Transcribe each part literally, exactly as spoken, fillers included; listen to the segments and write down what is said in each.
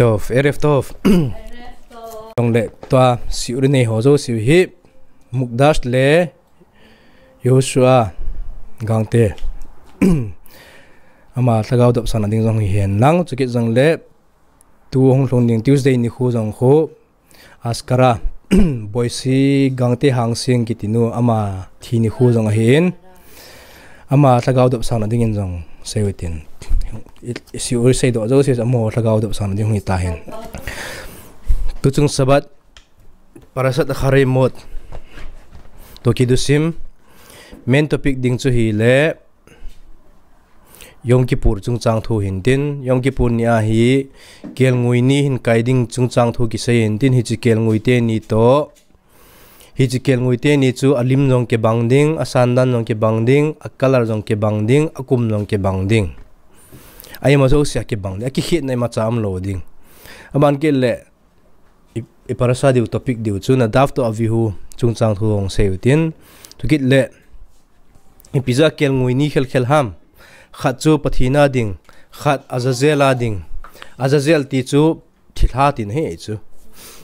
Tov, Erev Tov. Jong le tua siu ri nei ho jouse hi Mukdash le Yehoshua Gangte. Ama lhagao dopsang na ding jong hi hen lang, chukit jong le tu hung lhung ding Tuesday ni khu jong khu Askara Boisi Gangte Hangsing kiti nu ama thi ni khu jong ahin. Ama lhagao dopsang na dingin jong seiu tin. I, i siu ri sei doh jouse ama lhagao dopsang na ding hi ta hin. Tuchung Sabbath Parashat Acharei Mot. To kiddushim. Main topic ding chu hi le Yom Kippur chungchang thu hin tin, Yom Kippur ni a hi kelngoi ni hin kai ding chungchang thu kisei hin tin, hiche kelngoi teni to, hiche kelngoi teni chu alim jong kibang ding, asandan jong kibang ding, a color jong kibang ding, akum jong kibang ding. Aima jouse a kibang ding, akikhetna imacha umlou ding. Aban kit le, i, i parasha diu topic diu chu Nadav to Avihu chungchang thu hung seiu tin. Chukit le, ipi jeh a kelngoi ni khelkhel ham. Khat chu Pathen a ding, khat Azazel a ding. Azazel ti chu thilha tin ahi chu.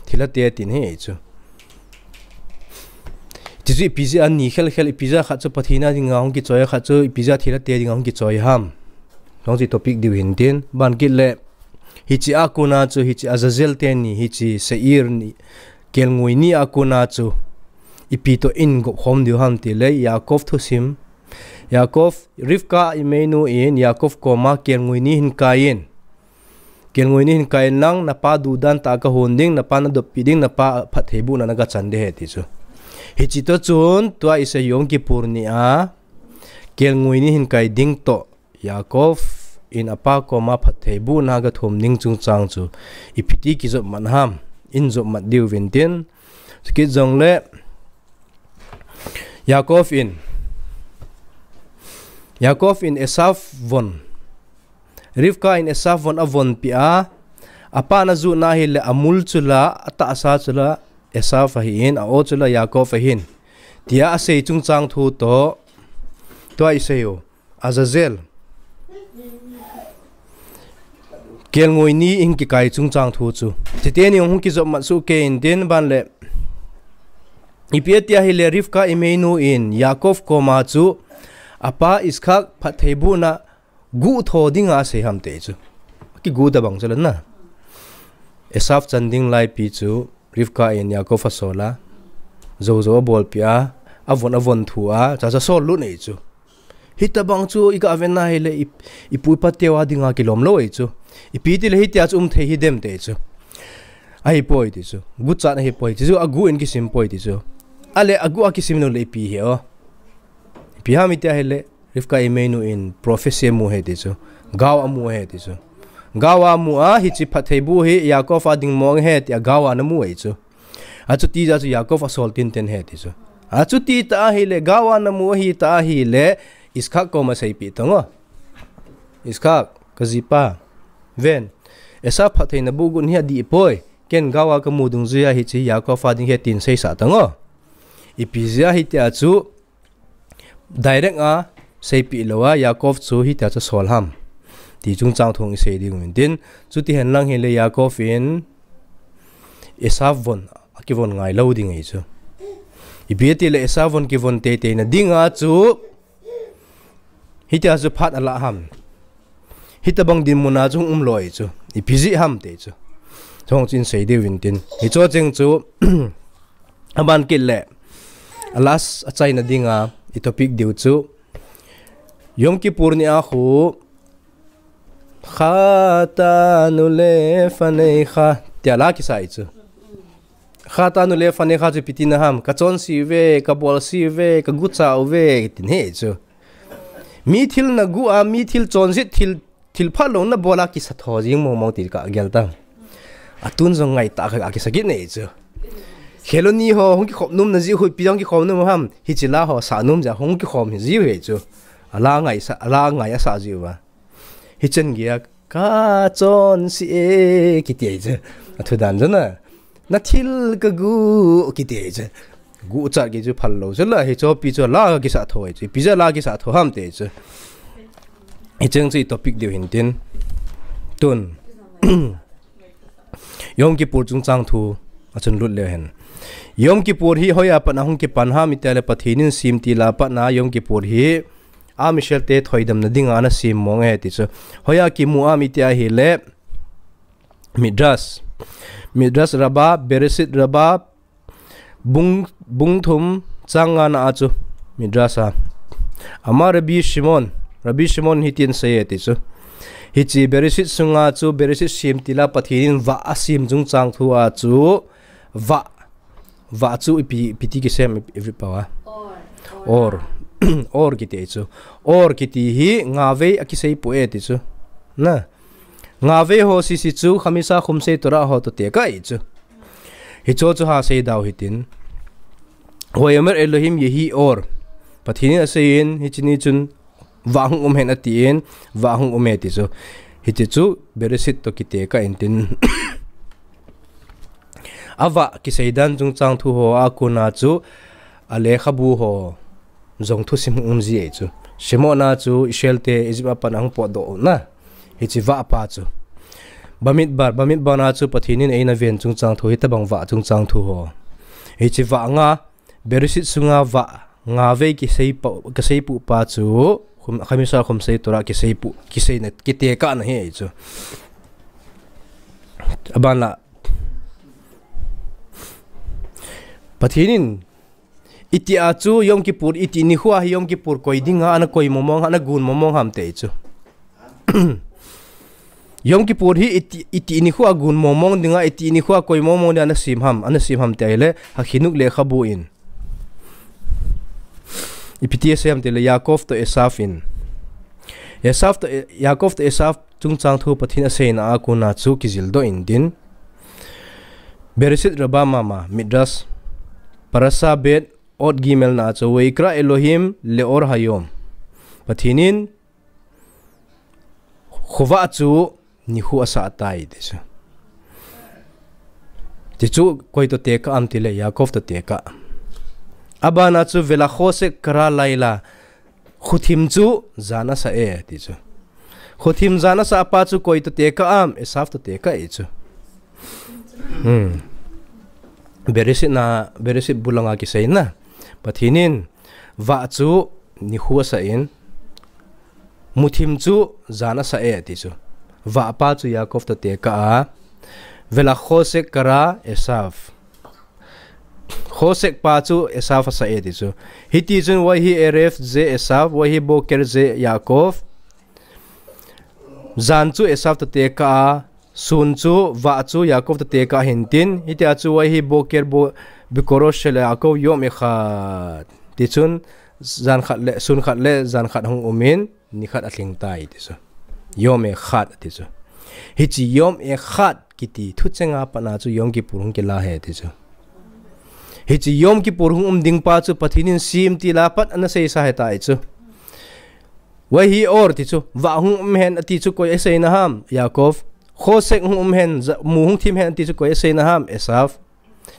Thilha te tin ahi chu. Ti chu ipi jeh a ni khelkhel, ipi jeh a khat chu Pathen a dinga hung kichoi, khat chu ipi jeh a thilha te dinga hung kichoi ham. Hung chu topic diu hin tin. Aban kit le, hiche a kona chu, hiche Azazel teni, hiche Seir ni, kelngoi ni a kona chu ipi to in gop khom diu ham ti le, Yaakov thusim. Yaakov, Rivka Imeinu in Yaakov koma kelngoi ni hin kai in. Kelngoi ni hin kai in lang, napa duhdan tah a kahon ding, napa nadoppi ding, napa phattheibohna a nagachan ding ahi ti chu. Hiche to chun, tua isei Yom Kippur ni a, kelngoi ni hin kai ding to, Yaakov in apa koma phattheibohna a gathum ding chungchang chu, ipi ti kijopmat ham, in jopmat diu vin tin. Chukit jong le, Yaakov in, Yaakov in Esav von, Rivka in Esav von avonpi a, apa najuh na hi le amul chu la, atahsa chu la, Esav ahin, a-o chu la Yaakov ahin. Tia asei chungchang thu to, tua isei u. Azazel. Kelngoi ni hin kikai chungchang thu chu. Chuteni hung kijopmat soh kei in tin aban le. Ipi ati a hi le Rivka Imeinu in Yaakov koma chu apa Iskak phattheibohna guh tho dinga asei ham ti chu. Kiguh tabang chu la na. Esav chan ding laipi chu Rivka in Yaakov asol a. Jou jou abolpi a. Avon avon thu a. Cha cha sol lut nei chu. Hitabang chu i ga ven na hi le i, i pu i pa teu a dinga kilom lou ei chu. Ipi ti le hitia chu um thei hi dem ti chu. Ahipoi ti chu. Guhchat ahipoi ti chu. Aguh in kisim poi ti chu. Ale aguh a kisim lou le ipi hi o. Ipi ham itia hi le Rivka Imeinu in prophecy amu ahi ti chu. Gao amu ahi ti chu. Gao amu a hiche phattheiboh hi Yaakov a ding mong ahi tia gao a anamu ei chu. Achuti jeh chu Yaakov asol tinten ahi ti chu. Achuti tah a hi le, gao a namu ahi tah a hi le, Iskak koma seipeh tang o. Iskak, kajipa. Ven. Esav phatthei naboh got hi adih poi. Ken gao a kamu dungjui a hiche Yaakov a ding ahi tin seisah tang o. Ipi jeh a hitia chu, direct a seipeh lou a, Yaakov chu hitia chu asol ham. Ti chungchang thu hung isei ding u vin tin, chuti hen lang hi le Yaakov in Esav von, akivon ngai lou ding ei chu. Ipi ti le Esav von kivon teitei na dinga chu, hitia chu phat alah ham. Hitabang dinmun a chu hung um lou ei chu. Ipi jeh ham ti chu. Chu hung chu in sei diu vin tin. Hiche cheng chu, aban kit le. A last achaina dinga, i topic diu chu. Yom Kippur ni a khu, Khata'anu lefaneicha. Tia la kisa ei chu. Khata'anu lefaneicha chu ipi tina ham. Kachonse uve, kabolse uve, kaguhcha uve, tin ahi chu. Mi thil naguh a, mi thil chonset, thil, thil phalou nabol a kisa tho jing mong mong ti kagel tang. Atun jong ngaitah a kisa kit nei chu. Kheloni ho, hung kikhop nom na jiu hi, ipi jong kikhop nom ham. Hiche la ho, sah nom jeh a hung kikhom hi jiu hi chu. Ala ngaisah, ala ngai asah jiu va. Hichan geiya, kachonse e, kiti ei chu. Athu dan chu na. Na thil kaguh, kiti ei chu. Guhchat gei chu phal lou chu la, hiche pi chu la kisa tho ei chu. Ipi jeh a la kisa tho ham ti chu. Hicheng chu i topic diu hin tin. Tun. Yom Kippur chungchang thu a chun lut leu hen. Yom Kippur hi hoiya pat a hung kipan ham itia le Pathen in semtil a pat a Yom Kippur hi Am Israel te thoidamna dinga ana sem mong e ti chu. Hoiya kimu am itia ahile Midrash. Midrash Rabbah, Bereshit Rabbah, bung, bung thum chang nga na a chu Midrash a. Ama Rabbi Shimon, Rabbi Shimon hitin asei e ti chu. Hiche Bereshit sunga chu, Bereshit semtil a Pathen in vah asem chungchang thu a chu, vah, vah chu ipi, ipi ti kisem i, i, ipi pau a. Or. Or. Or kiti chu. Or kiti hi nga vei a kisei pu e ti chu. Na. Nga vei ho sisi chu, Chamisha Chomshei Torah ho toh tekah e chu. Hicho chu ha sei dau hitin. Vayomer Elohim yehi or. Pathen in asei in, hiche ni chun vah hung um hen atin, vah hung um e ti chu. Hiche chu Bereshit toh kitekah in tin. Avah kisei dan chungchang thu ho a kona chu, a lekhabu ho jong thusim hung um ji e chu. Shemot a chu Israel te Egypt a pat a hung potdoh na. Hiche vah pa chu. Bamidbar, Bamidbar a chu Pathen in eina ven chungchang thu, hitobang vah chungchang thu ho. Hiche vah nga, Bereshit sunga vah nga vei kisei pa, kisei pu pa chu, Chom-, Chamisha Chomshei Torah kisei pu, kiseina, kitekahna ahi chu. Aban la. Pathen in, itia chu Yom Kippur, iti nikho a hi Yom Kippur koi dinga, ana koi momong, ana gun momong ham ti chu. Yom Kippur hi iti, iti nikho a gun momong dinga, iti nikho a koi momong dinga ana sem ham, ana sem ham ti ahile, Hachinuch lekhabu in. Ipi ti asei ham ti le Yaakov toh Esav in. Esav toh E-, Yaakov toh Esav chungchang thu Pathen aseina a kona chu kijildoh in tin. Bereshit Rabbah mama, Midrash, Parasha Bet, Ot Gimel na chu Vayikra Elohim Le'or Hayom. Pathen in khovah chu nikho asah tai ti chu. Ti chu koi toh tekah am ti le Yaakov toh tekah. Aban a chu Velachosek kara laila, khothim chu jan asah e ti chu. Khothim jan asah pa chu koi toh tekah am, Esav toh tekah e chu. Hmm. Bereshit na, Bereshit bu langa kiseina. Pathen in vah chu nikho asah in, muthim chu jan asah e ti chu. Vah pa chu Yaakov toh tekah a. Velachosek kara Esav. Chosek pa chu Esav asah e ti chu. Hiti chun Vayehi erev ze Esav, Vayehi boker ze Yaakov. Jan chu Esav toh tekah a, sun chu, vah chu Yaakov toh tekah ahin tin, hitia chu Vayehi boker bo-, bikoro shel Yaakov yom echad. Ti chun, jan khat le, sun khat le, jan khat hung um in, nikhat alhing tai ti chu. Yom echad ti chu. Hiche yom echad kiti thucheng a pat a chu Yom Kippur hung kila ahi ti chu. Hiche Yom Kippur hung um ding pa chu Pathen in semtil a pat ana seisa ahitai chu. Vayehi or ti chu, vah hung um hen ati chu koi aseina ham, Yaakov. Chosek hung um hen, ja-, mu hung thim hen ati chu koi aseina ham, Esav.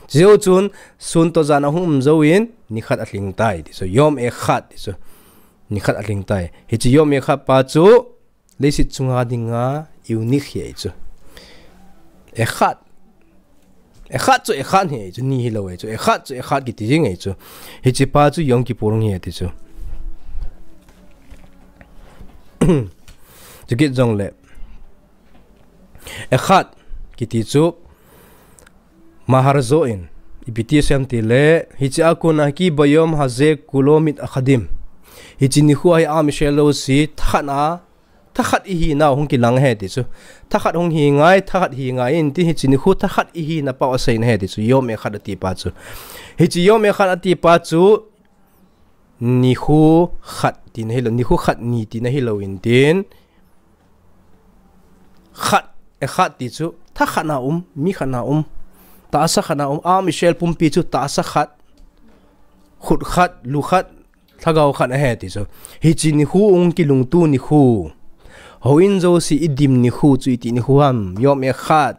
Chujou chun, sun toh jan ahung um jouvin, nikhat alhing tai ti chu, yom echad ti chu. Nikhat alhing tai. Hiche yom echad pa chu, leiset chunga dinga unique ahi chu. Echad. Echad chu echad ahi chu, ni hilou ahi chu. Echad chu echad kiti jing ahi chu. Hiche pa chu Yom Kippur ahi ti chu. Chukit jongle. Echad kiti chu Maharzot in, ipi ti asei em ti le, hiche a kona ki bayom haze kulo mit achadim. Hiche nikho a hi Am Israel jouse, thakhat a, thakhat ihinau hung kilang ahi ti chu. Thakhat hung hi ngai, thakhat hi ngai in tin hiche nikho thakhat ihina pau aseina ahi ti chu. Yom echad ati pa chu. Hiche yom echad ati pa chu, nikho khat tina hilou, nikho khat ni tina hilou in tin. Khat, echad ti chu, thakhat na um, mi khat na um, tahsa khat na um, Am Israel pumpi chu tahsa khat, khut khat, lu khat, lhagao khat ahi ti chu. Hiche nikho hung kilungtu nikho. Houin jouse idim nikho chu iti nikho ham, yom echad.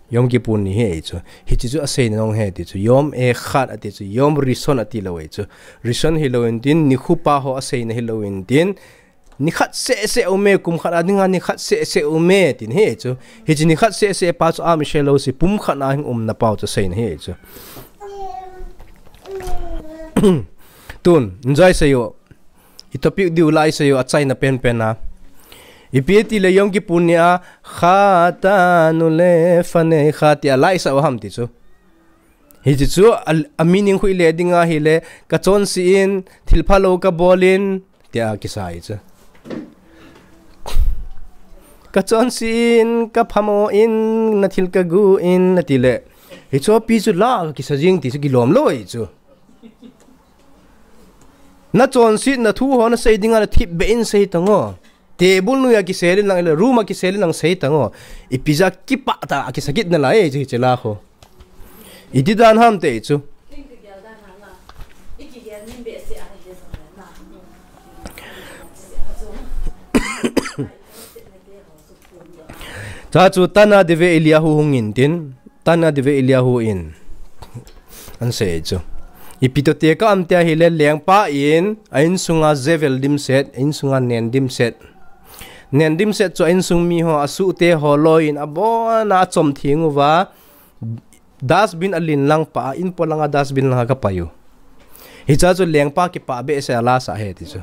Yom Kippur ni ahi chu. Hiche chu aseina nung ahi ti chu. Yom echad ati chu. Yom rishon ati lou ahi chu. Rishon hilou in tin, nikho pa ho aseina hilou in tin, Nikhat seh seh ume, kum khat a dinga nikhat seh seh ume, tin ahi chu. Hiche nikhat seh seh pa chu Am Israel ho jouse pumkhat a hin umna pau chu asei ahi chu. Tun, enjoy seiyo. I topic diu lai seiyo, achaina penpen a. Ipi ti le Yom Kippur ni a, Khata'anu lefanecha tia lai sa u ham ti chu. Hiche chu a, a meaning khu ile ding ahile, kachonse in, thil phalou kabol in, tia kisei chu. Kachonse in, kaphamo in, nathil kagu in, nati le. Hichu pi chu la kisa jing ti chu kilom lou chu. Nachonsetna thu ho nasei dinga nathip beh in sei tan o. Table noiya kisel in lang, room a kisel in lang sei tan o. Ipi jeh a kipah tah a kisa kit nalai chu hiche la ho. Iti dan ham ti chu. Chuche chu Tanya Divrei Eliyahu hung in tin, Tanya Divrei Eliyahu in ana sei chu. Ipi toh tekah ham ti ahile lengpa in, a insunga jewel dimset, a insunga nen dimset. Nen dimset chu a insung mi ho, asuhte ho loi in, abon a achom theng uva, dustbin a len lang pah a, in polanga dustbin langa kapai u. Hiche chu lengpa kipah behseh a la sa ahi ti chu.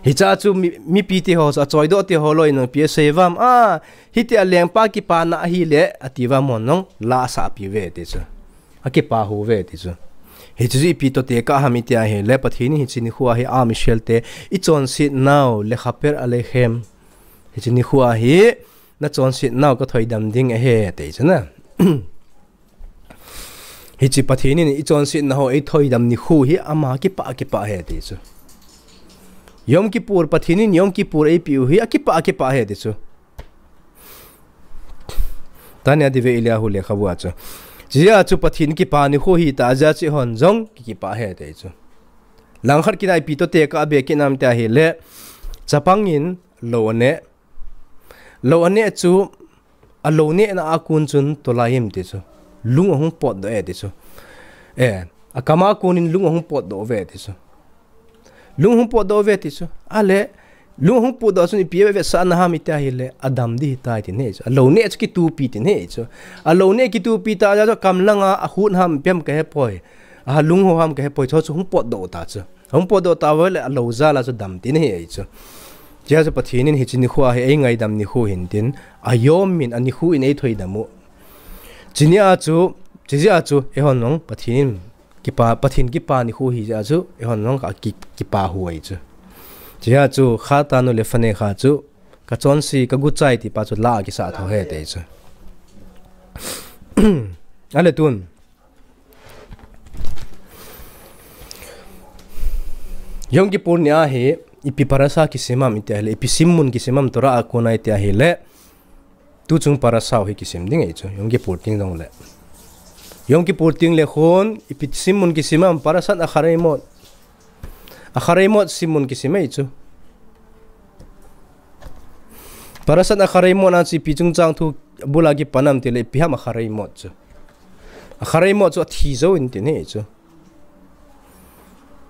Hiche chu mi, mipi te ho, achoidoh te ho loi in ipi asei uvam, a, hitia lengpa kipana ahile, ati uvam, hon jong la asah pi uve ti chu. Akipah uve ti chu. Hiche chu ipi toh tekah ham iti ahile, Pathen in hiche nikho a hi Am Israel te, ichonset nau, lechaper alechem. Hiche nikho a hi, nachonset nau kathoidam ding ahi ti chu na. Hiche Pathen in ichonsetna ho eithoidam nikho hi ama kipah, kipah ahi ti chu. Yom Kippur, Pathen in Yom Kippur eipeh u hi akipah, kipah ahi ti chu. Tanya Divrei Eliyahu lekhabu a chu. Chujeh a chu Pathen kipah nikho hitah jeh a chu eihon jong ki, kipah ahi ti chu. Langkhat kit a ipi toh tekah a be kit nam ti ahile, chapang in lou aneh. Lou aneh chu, alou nehna a kon chun tolai him ti chu. Lung ahung potdoh e ti chu. E, akam a kon in lung ahung potdoh uve ti chu. Lung ahung potdoh uve ti chu. Ale, lung ahung potdoh chun ipi avetsahna ham iti ahile, adam ding ahitai ti ahi chu. Alou neh chu kitupi ti ahi chu. Alou neh kitupi tah jeh a chu akam langa ahut ham ipi ham kahepoi. Alung ho ham kahepoi, chu chu hung potdoh ta chu. Hung potdoh tauve le alou jal a chu dam ti ahi chu. Chujeh a chu Pathen in hiche nikho a hi eingaidam nikho hin tin, ayom in anikho in eithoidam u. Chuni a chu, chujeh a chu eihon jong Pathen in kipah, Pathen kipah nikho hijeh a chu eihon jong ka ki, kipah u ahi chu. Chujeh a chu Khata'anu lefanecha chu, kachonse, kaguchai ti pa chu la kisah tho ahi ti chu. Ale tun. Yom Kippur ni a hi, ipi parasha kisim ham iti ahile, ipi simmun kisim ham Torah a kon a iti ahile, tuchung parasha u hi kisim ding ahi chu, Yom Kippur teng jongle. Yom Kippur teng le khun, ipi simmun kisim ham, Parashat Acharei Mot. Acharei Mot simmun kisim ahi chu. Parashat Acharei Mot a chu ipi chungchang thu bul a kipan ham tile ipi ham Acharei Mot chu. Acharei Mot chu athi jouvin ti ahi chu.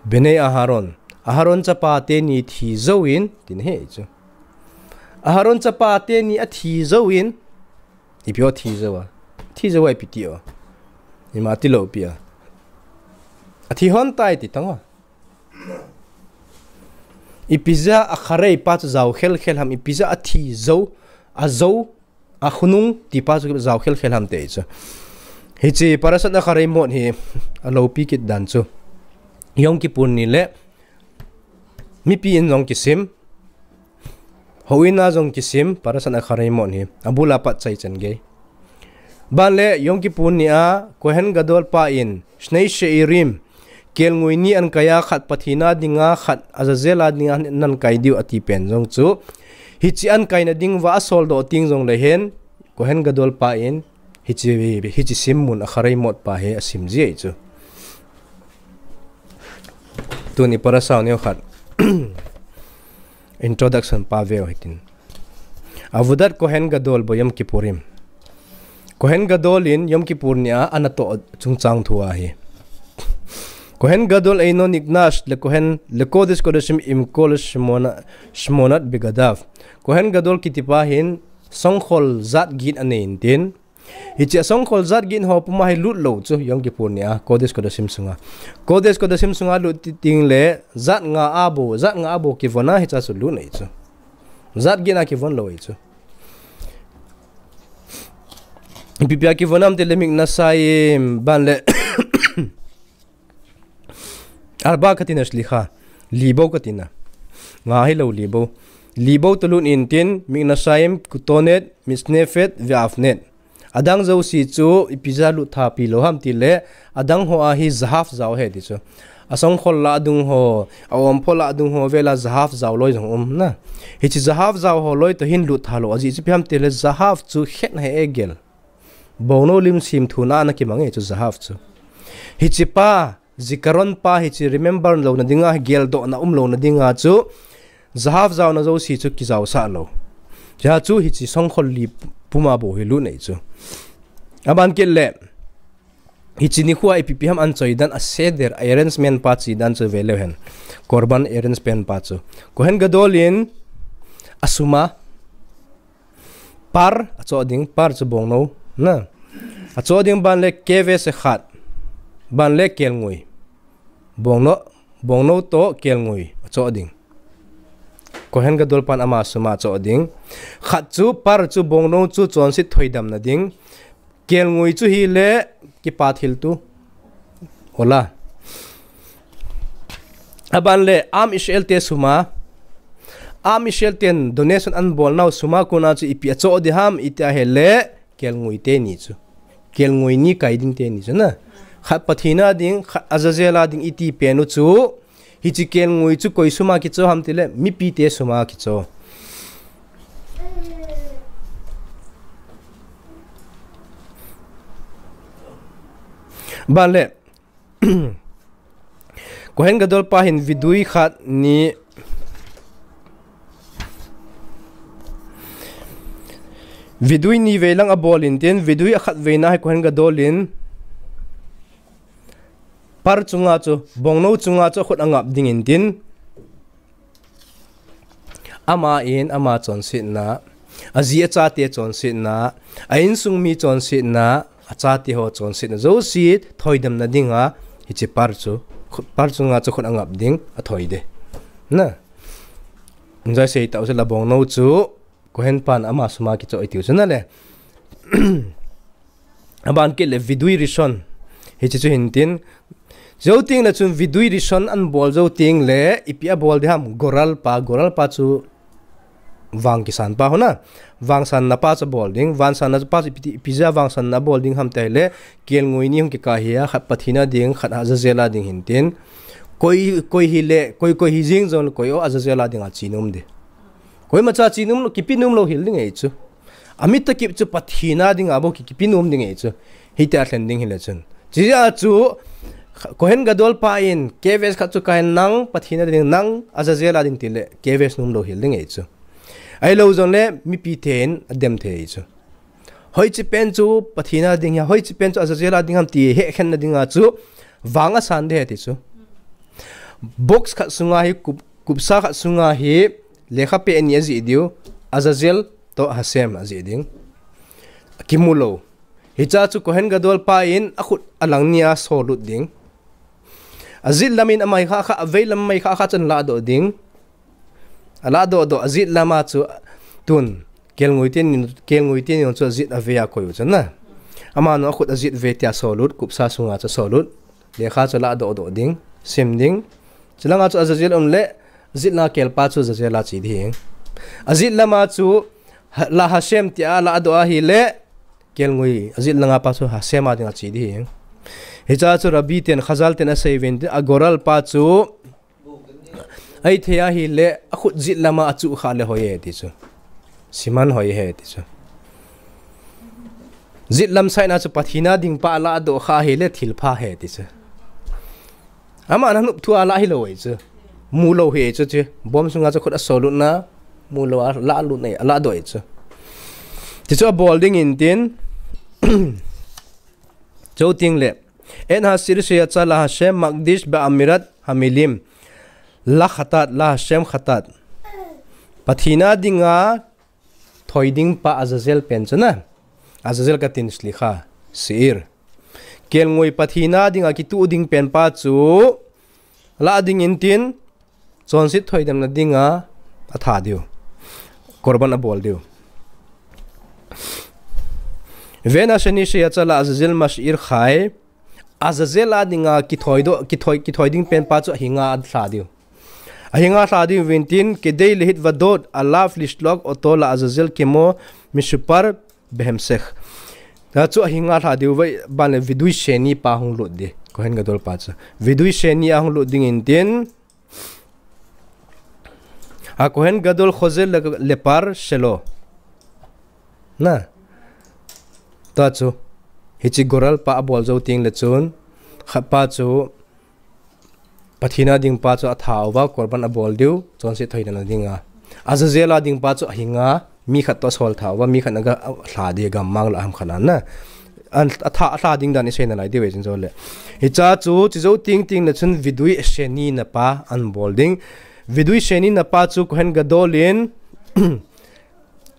Bnei Aharon. Aharon chapa teni thi jouvin ti ahi chu. Aharon chapa teni athi jouvin. Ipi o thi jou a. Thi jou a ipi ti o. Ima tilou pi a. Athi lhon tai ti tang o. Ipi jeh a Acharei pa chu jao khel khel ham, ipi jeh a athi jou, ajou, akhonung ti pa chu jao khel khel ham ti chu. Hiche Parashat Acharei Mot hi aloupi kit dan chu. Yom Kippur ni le mipi in jong kisim. Houin a jong kisim, Parashat Acharei Mot hi. Abul a pat chai chan gei. Ban le Yom Kippur ni a, Kohen Gadol pa in, Shnei She'irim, kelngoi ni ahin kai a khat Pathen a dinga, khat Azazel a dinga ahin kai diu ati pen jong chu. Hiche ahin kaina ding uva asoldoh teng jongle hin, Kohen Gadol pa in, hiche, hiche simmun Acharei Mot pa hi asim ji ahi chu. Tuni parasha u neo khat. Introduction pa veu hitin. Avodat Kohen Gadol bo Yom Kippurim. Kohen Gadol in Yom Kippur ni a anatoh chungchang thu ahi. Kohen Gadol eino niknash le Kohen le Kodesh Kodashim imkol shmona, shmonat begadav. Kohen Gadol kitipa hin songkhol jat gin anei intin. Hiche songkhol jat gin ho puma hi lut lou chu Yom Kippur nia Kodesh Kodashim sunga. Kodesh Kodashim sunga lut ting le jat nga abo, jat nga abo kivona hicha chu lut nei chu. Jat gin a kivon lou ei chu. Ipi pia kivonam tile miknasayim ban le arba katina shlicha. Libou katina. Nga hilou libou. Libou talut intin miknasayim kutonet misnefet ve'afnet. Adang jouse chu ipi ja lut tha pi lou ham tile adang ho a hi zahav jao he ti chu. Asongkhol la dung ho, aompho la dung ho vela zahav jao loi jong um na. Hiche zahav jao ho loi to hin lut tha lou aji chu ipi ham tile zahav chu khet he egel. Bongnou lim sim thuna na kimang e chu zahav chu. Hiche pa, zikaron pa hiche remember louna dinga, geldohna um louna dinga chu, zahav jaona jouse chu kijaosah lou. Hiche chu hiche songkhol li puma bou hi lut nei chu. Aban kit le, hiche nikho a ipi pi ham an choi dan a seder, arrangement pa chi dan chu ve leu hen. Korban arrangement pa chu. Kohen Gadol in asuma, par, acho ding, par chu bongnou, na. Acho ding ban le keves echad, ban le kelngoi. Bongnou, bongnou to kelngoi, acho ding. Kohen Gadol pan ama suma acho ding. Khat chu, par chu bongnou chu chonset thoidamna ding. Kelngoi chu hile kipa thil tu. Ola. Aban le, Am Israel te suma. Am Israel ten donation an bol nau suma kona chu ipi acho di ham iti ahile, kelngoi teni chu. Kelngoi ni kai ding teni chu na. Khat Pathen a ding, khat Azazel a ding iti pen u chu. Hiche kelngoi chu koi suma kicho ham tile, mipi te suma kicho. Ban le, Kohen Gadol pa hin vidui khat ni, vidui ni vei lang abol intin, vidui akhat veina hi Kohen Gadol in, par chunga chu, bongnou chunga chu akhut angap ding intin. Ama in, ama chonsetna, aji achate chonsetna, a insung mi chonsetna, achate ho chonsetna, jouse thoidamna dinga, hiche par chu, par chunga chu khut angap ding, athoi de. Na. Enjoy sei tau se la bongnou chu, Kohen pan ama suma kicho itiu chu na le. Aban kit le vidui rishon. Hiche chu hintin. Jou ting le chun vidui rishon an bol jou ting le ipi abol di ham goral pa, goral pa chu vang kisan pa hona. Vangsanna pa chu bol ding, vangsanna pa chu ipi, ipi ja vangsanna bol ding ham tile kelngoi ni hung kikah hi a, khat Pathen a ding, khat Azazel a ding hintin. Koi, koi hile, koi, koi hi jing jong koi o Azazel a ding a chi nom de. Koima cha chi nom, kipe nom lou hel ding ei chu. Amit a kip chu Pathen a dinga bou ki, kipe nom ding ei chu. Hitia lhen ding hile chun. Chujeh a chu, Kohen Gadol pa in, keves khat chu kai nang, Pathen a ding nang, Azazel a ding tile, keves nom lou hel ding ei chu. Ahilou jongle, mipi ten, adem thei ei chu. Hoiche pen chu Pathen a ding ham, hoiche pen chu Azazel a ding ham ti hekhenna dinga chu vang asan de ti chu. Box khat sunga hi kup, kupsa khat sunga hi lekha peh ni ajih diu, Azazel to Hashem ajih ding. Kimu lou. Hicha chu Kohen Gadol pa in akhut alang nia solut ding. Ajit lam in amai kha kha, avei lam mai kha kha chun ladoh ding. Aladoh doh, ajit lama chu tun, kelngoi teni, kelngoi teni chu ajit avei a koi u chun na. Amanu akhut ajit vei tia solut, kupsa sunga chu solut. Lekha chu ladoh doh ding, sim ding. Chulanga chu Azazel um le, ajit la kelpa chu Azazel a chi ding. Ajit lama chu, ha, la Hashem tia ladoh ahile, kelngoi, ajit langa pa chu Hashem a dinga chi ding. Hicha chu Rabbi ten, Chazal ten asei uvin tin, agoral pa chu, Ahithei ahile, akhut jit lama achuh kha le hoi e ti chu. Siman hoi e ti chu. Jit lam side na chu Pathen a ding pa aladoh kha ahile thilpha e ti chu. Ama nanop thu ala hilou e chu. Mulou e chu chu. Bom sunga chu khut asolut na. Mulou alalut nei, aladoh e chu. Ti chu abol ding in tin. Jou ting le. En Hasir Sheyatsar Lahashem Makdish Be'amirat Hamilim. Lachatat, Lahashem Chatat. Pathen a dinga thoi ding pa Azazel pen chu na. Azazel katin slicha, seir. Kelngoi Pathen a dinga kituh ding pen pa chu la ding intin, chonset thoidamna dinga atha diu. Korban abol diu. Ven Hasheni Sheyatsar La'azazel Mashir Chai. Azazel a dinga kithoi do, kithoi, kithoi ding pen pa chu ahinga atha diu. Ahinga atha diu vintin, kedei lehit vadot alav lishlok oto La'azazel kemo mishupar behemsech. Ta chu ahinga atha diu vai ban le vidui sheni pa hung lut di. Kohen Gadol pa chu. Vidui sheni a hung lut ding intin, a Kohen Gadol chozer le, lepar shelo. Na. Ta chu. Hichi goral pa abol jou ting le chun. Khat pa chu. Pathen a ding pa chu atha uva, korban abol diu, chonset thoidamna dinga. Azazel a ding pa chu ahinga, mi khat to asol tha uva, mi khat na ga, atha di gammang la ham khat na. An, atha, atha ding dan isei nalai diu e chun jo le. Hicha chu, chi jou ting ting le chun vidui sheni na pa anbol ding. Vidui sheni na pa chu Kohen Gadol in,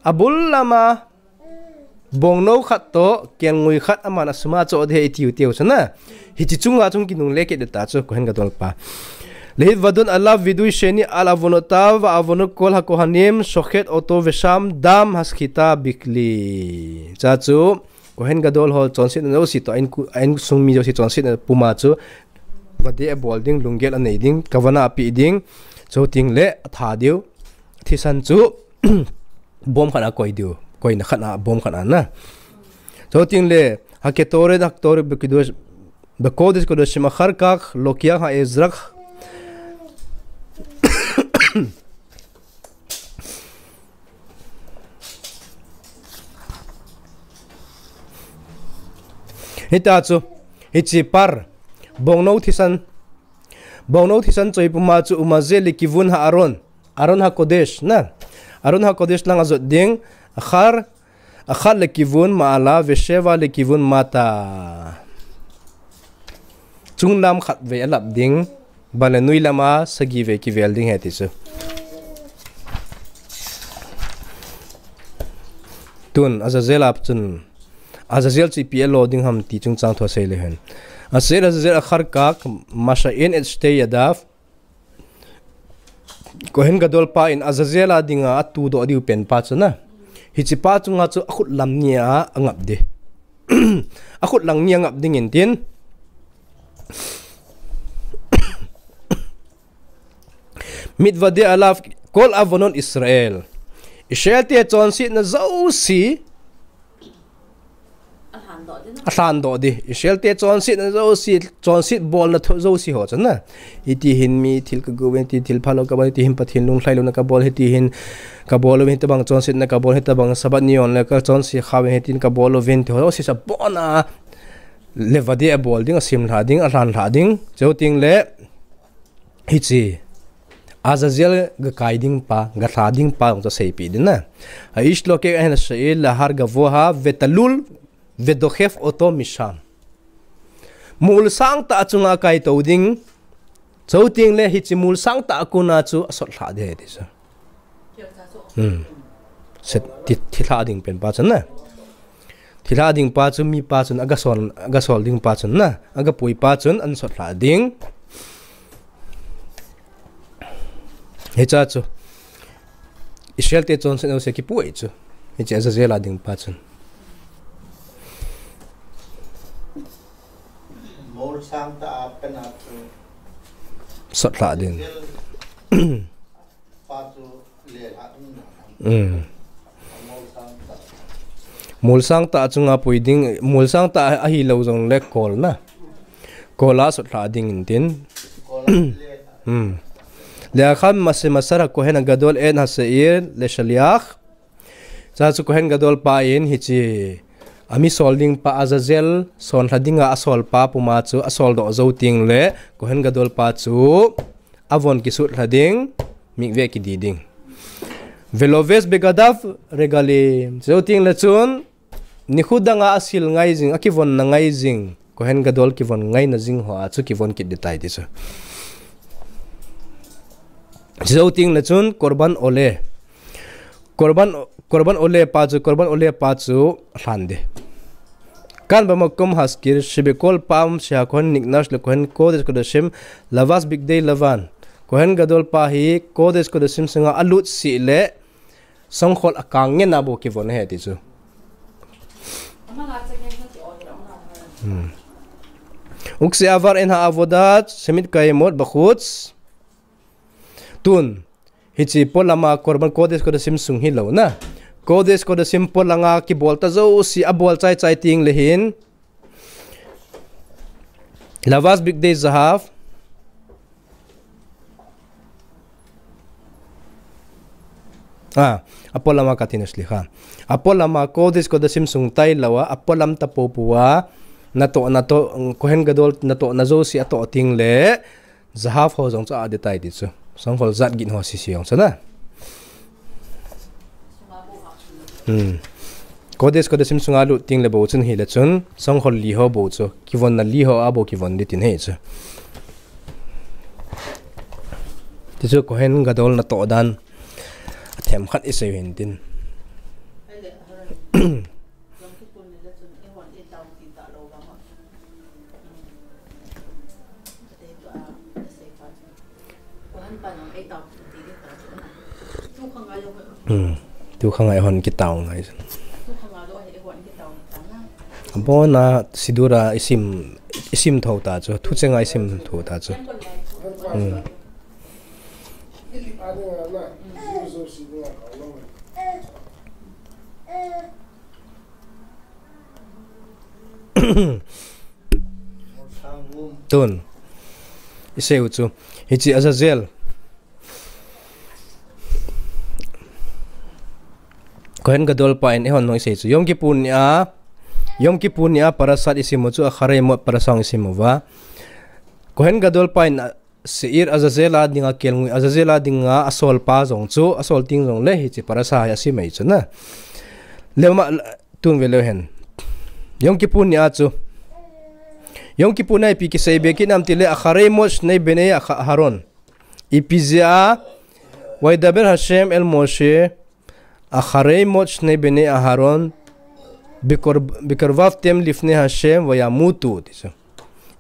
abul lama, bongnou khat to, kelngoi khat aman asum a cho de he itiu tiu chu na. Hichi chunga chung kinungle kit ta chu Kohen Gadol pa. Lehit vadot alav vidui sheni al avonotav, avonot kol hakohanim, shochet oto vesham dam hashchita bikli. Cha chu, Kohen Gadol ho chonsetna jouse to, a in ku-, a insung mi jouse chonsetna puma chu, vadeh abol ding, lunggel anei ding, kavana ape ding, chuteng le atha diu, thisan chu, bom khat a koi diu, koina khat a, bom khat a na. Chuteng le, haketoret, haketoret, bekodesh, bekodesh kodeshim, achar kach, lokiach ha'ezra, Hita chu, hichi par, bongnou thisan, bongnou thisan choi puma chu umaze lekivun ha'aron, aron hakodesh, na, aron hakodesh lang ajot ding, achar, achar lekivun ma'ala, vesheva lekivun mata. Chunglam khat vei alap ding, Ban le nui lama sagi vei kivel ding ahi ti chu. Tun, Azazel a chun. Azazel chu ipi alo ding ham ti chungchang thu asei le hen. Asher Azazel achar kach, masha'en et shtei yadav. Kohen Gadol pa in Azazel a dinga atudoh diu pen pa chu na. Hichi pa chunga chu akhut lam ni a angap di. Akhut lang ni angap ding intin. Mitvadeh alav kol avonot Israel. Israel te chonsetna jouse. Alhan doh di. Israel te chonsetna jouse, chonset bolna thu jouse ho chu na. Hiti hin mi thil kagou uvin, hiti thil phalou kabol, hiti hin Pathen lunglhai louna kabol, hiti hin kabol uvin, hitobang chonsetna kabol, hitobang Sabbath ni on le kachonse kha uvin, hitin kabol uvin, ti ho jouse sa bona. Le vadeh abol ding, asim lha ding, alhan lha ding. Chuteng le, hichi. Azazel gakai ding pa, galha ding pa, jong chu aseipi ding na. Ha'ish lokech ahen she'il lahar gavoha, vetalul, vedochef oto misham. Mol sangtah a chunga akaito ding. Chuteng le hichi mol sangtah a kona chu asot lha ding ahi ti chu. Hmm. Set thi, thilha ding pen pa chun na. Thilha ding pa chun mi pa chun agasol, agasol ding pa chun na. Agapui pa chun ansot lha ding. Hicha chu. Israel te chonsetna jouse kipui chu. Hichi Azazel a ding pa chun. Mol sangtah a pen a chu. Sot lha ding. Pa chu le lha ding na. Hmm. Mol sangtah a chunga pui ding, mol sangtah a hilou jong le kol na. Kol a sot lha ding intin. Kol a le lha. Hmm. Le'achar masha'en asher hakohen hagadol et hashe'ir leshaliach. Cha chu Kohen Gadol pa in hichi, ami sol ding pa Azazel, son lha dinga asol pa puma chu asol doh jou teng le, Kohen Gadol pa chu avon kisut lha ding, mikveh kidi ding. Veloves begadav regalim. Jou teng le chun, nikho danga asil ngai jing, akivon na ngai jing. Kohen Gadol kivon ngaina jing hoa chu kivon kit ding tai ti chu. Jou teng le chun Korban Ole. Korban, Korban Ole pa chu, Korban Ole pa chu lhan ding. Kan bamakom haskir, shebekol pam shehakohen niknash le Kohen Kodesh Kodashim, lavas bigdei lavan. Kohen Gadol pa hi Kodesh Kodashim sunga alut seh le, songkhol akang ngen a bou kivon ahi ti chu. Hmm. Ukse avar en ha avodat, shemit kayemot bakhutz. Tun, hiche polama Korban Kodesh Kodashim sung hilou na. Kodesh Kodashim polanga kibol ta jouse abol chai chai teng le hin. Lavas bigdei zahav. Ah, apolama katina shlicha. Apolama Kodesh Kodashim sung tailou a, apolam ta poupou a, natoh, natoh, Kohen Gadol natohna jouse atoh teng le, zahav ho jong chu ading tai ti chu. Songkhol jat get ho sese jong chu na. Hmm. Kodesh Kodashim sunga lut teng le bou chun hile chun, songkhol li ho bou chu, kivonna li ho a bou kivon ding tin ahi chu. Ti chu Kohen Gadol natoh dan, athem khat isei u hin tin. Hmm. Tu khang a eihon kitao ngai. Abona sidura isim, isim tho ta chu, thucheng a isim tho ta chu. Hmm. Tun. Isei u chu. Hiche Azazel. Kohen Gadol pa in eihon nung isei chu. Yom Kippur ni a, Yom Kippur ni a parashat isim u chu Acharei Mot parasha isim uva. Kohen Gadol pa in a, Seir Azazel a dinga kelngoi, Azazel a dinga asol pa jong chu, asol teng jong le hiche parasha hi asim ahi chu na. Lema, tun ve leu hen. Yom Kippur ni a chu. Yom Kippur ni a ipi kisei be kit nam ti le Acharei Mot shnei bnei Acha-, Aharon. Ipi jeh a, Vayedaber Hashem el Moshe, Acharei Mot shnei bnei Aharon, bikor-, bikorvavtem lifnei Hashem vayamutu, ti chu.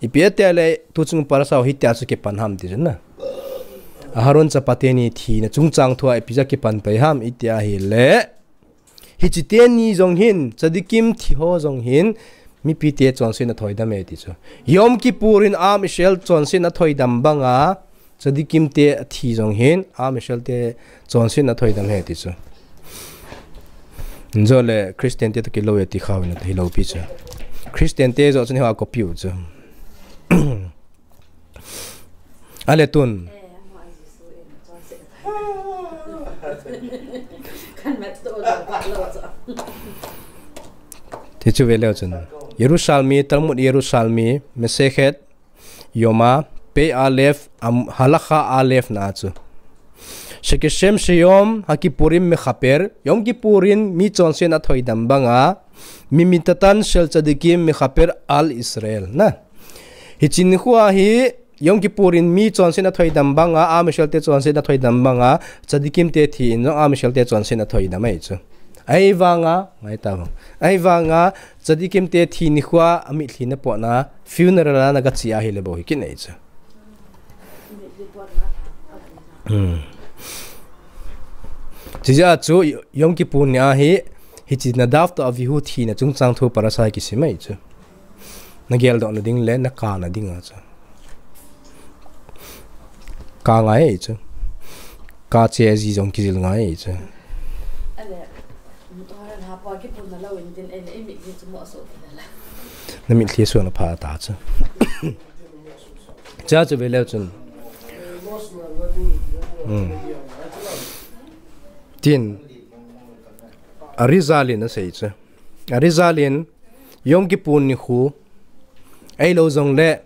Ipi ati le, tuchung parasha u hitia chu kipan ham ti chu na. Aharon chapa teni thina chungchang thua ipi jeh a kipan pai ham itia hile. Hiche teni jong hin, tzadikim thi ho jong hin, mipite chonsetna thoidam e ti chu. Yom Kippur in Am Israel chonsetna thoidam banga, tzadikim te athi jong hin, Am Israel te chonsetna thoidam e ti chu. Injo le Christian te toh kilou e ti khao na hilou pi chu. Christian te jo chun hiva copy u chu. Ale tun. Ti chu ve leu chun. Yerushalmi, Talmud Yerushalmi, Masechet Yoma, Pei Aleph, am, Halacha Aleph na chu. Shekeshem sheyom haKippurim mechaper, Yom Kippur in mi chonsetna thoidam banga, mimitatan shel tzadikim mechaper al Israel. Na. Hiche nikho a hi, Yom Kippur in mi chonsetna thoidam banga, Am Israel te chonsetna thoidam banga, tzadikim te thi in jong Am Israel te chonsetna thoidam ahi chu. Ahivanga, ngai ta vang. Ahivanga, tzadikim te thi nikho a mitlhi na potna, funeral a na gache ahile bou hi kit ahi chu. Hmm. Chijeh a chu Yom Kippur ni a hi, hiche Nadav toh Avihu thina chungchang thu parasha kisim ahi chu. Na geldoh na ding le na ka na ding a chu. Ka ngai ahi chu. Ka che ji jong kijil ngai ahi chu. Na mitlhi suh na pha ta chu. Cha chu ve leu chun. Hmm. Tin. Arizal in asei chu. Arizal in Yom Kippur nikho. Ahilou jong le.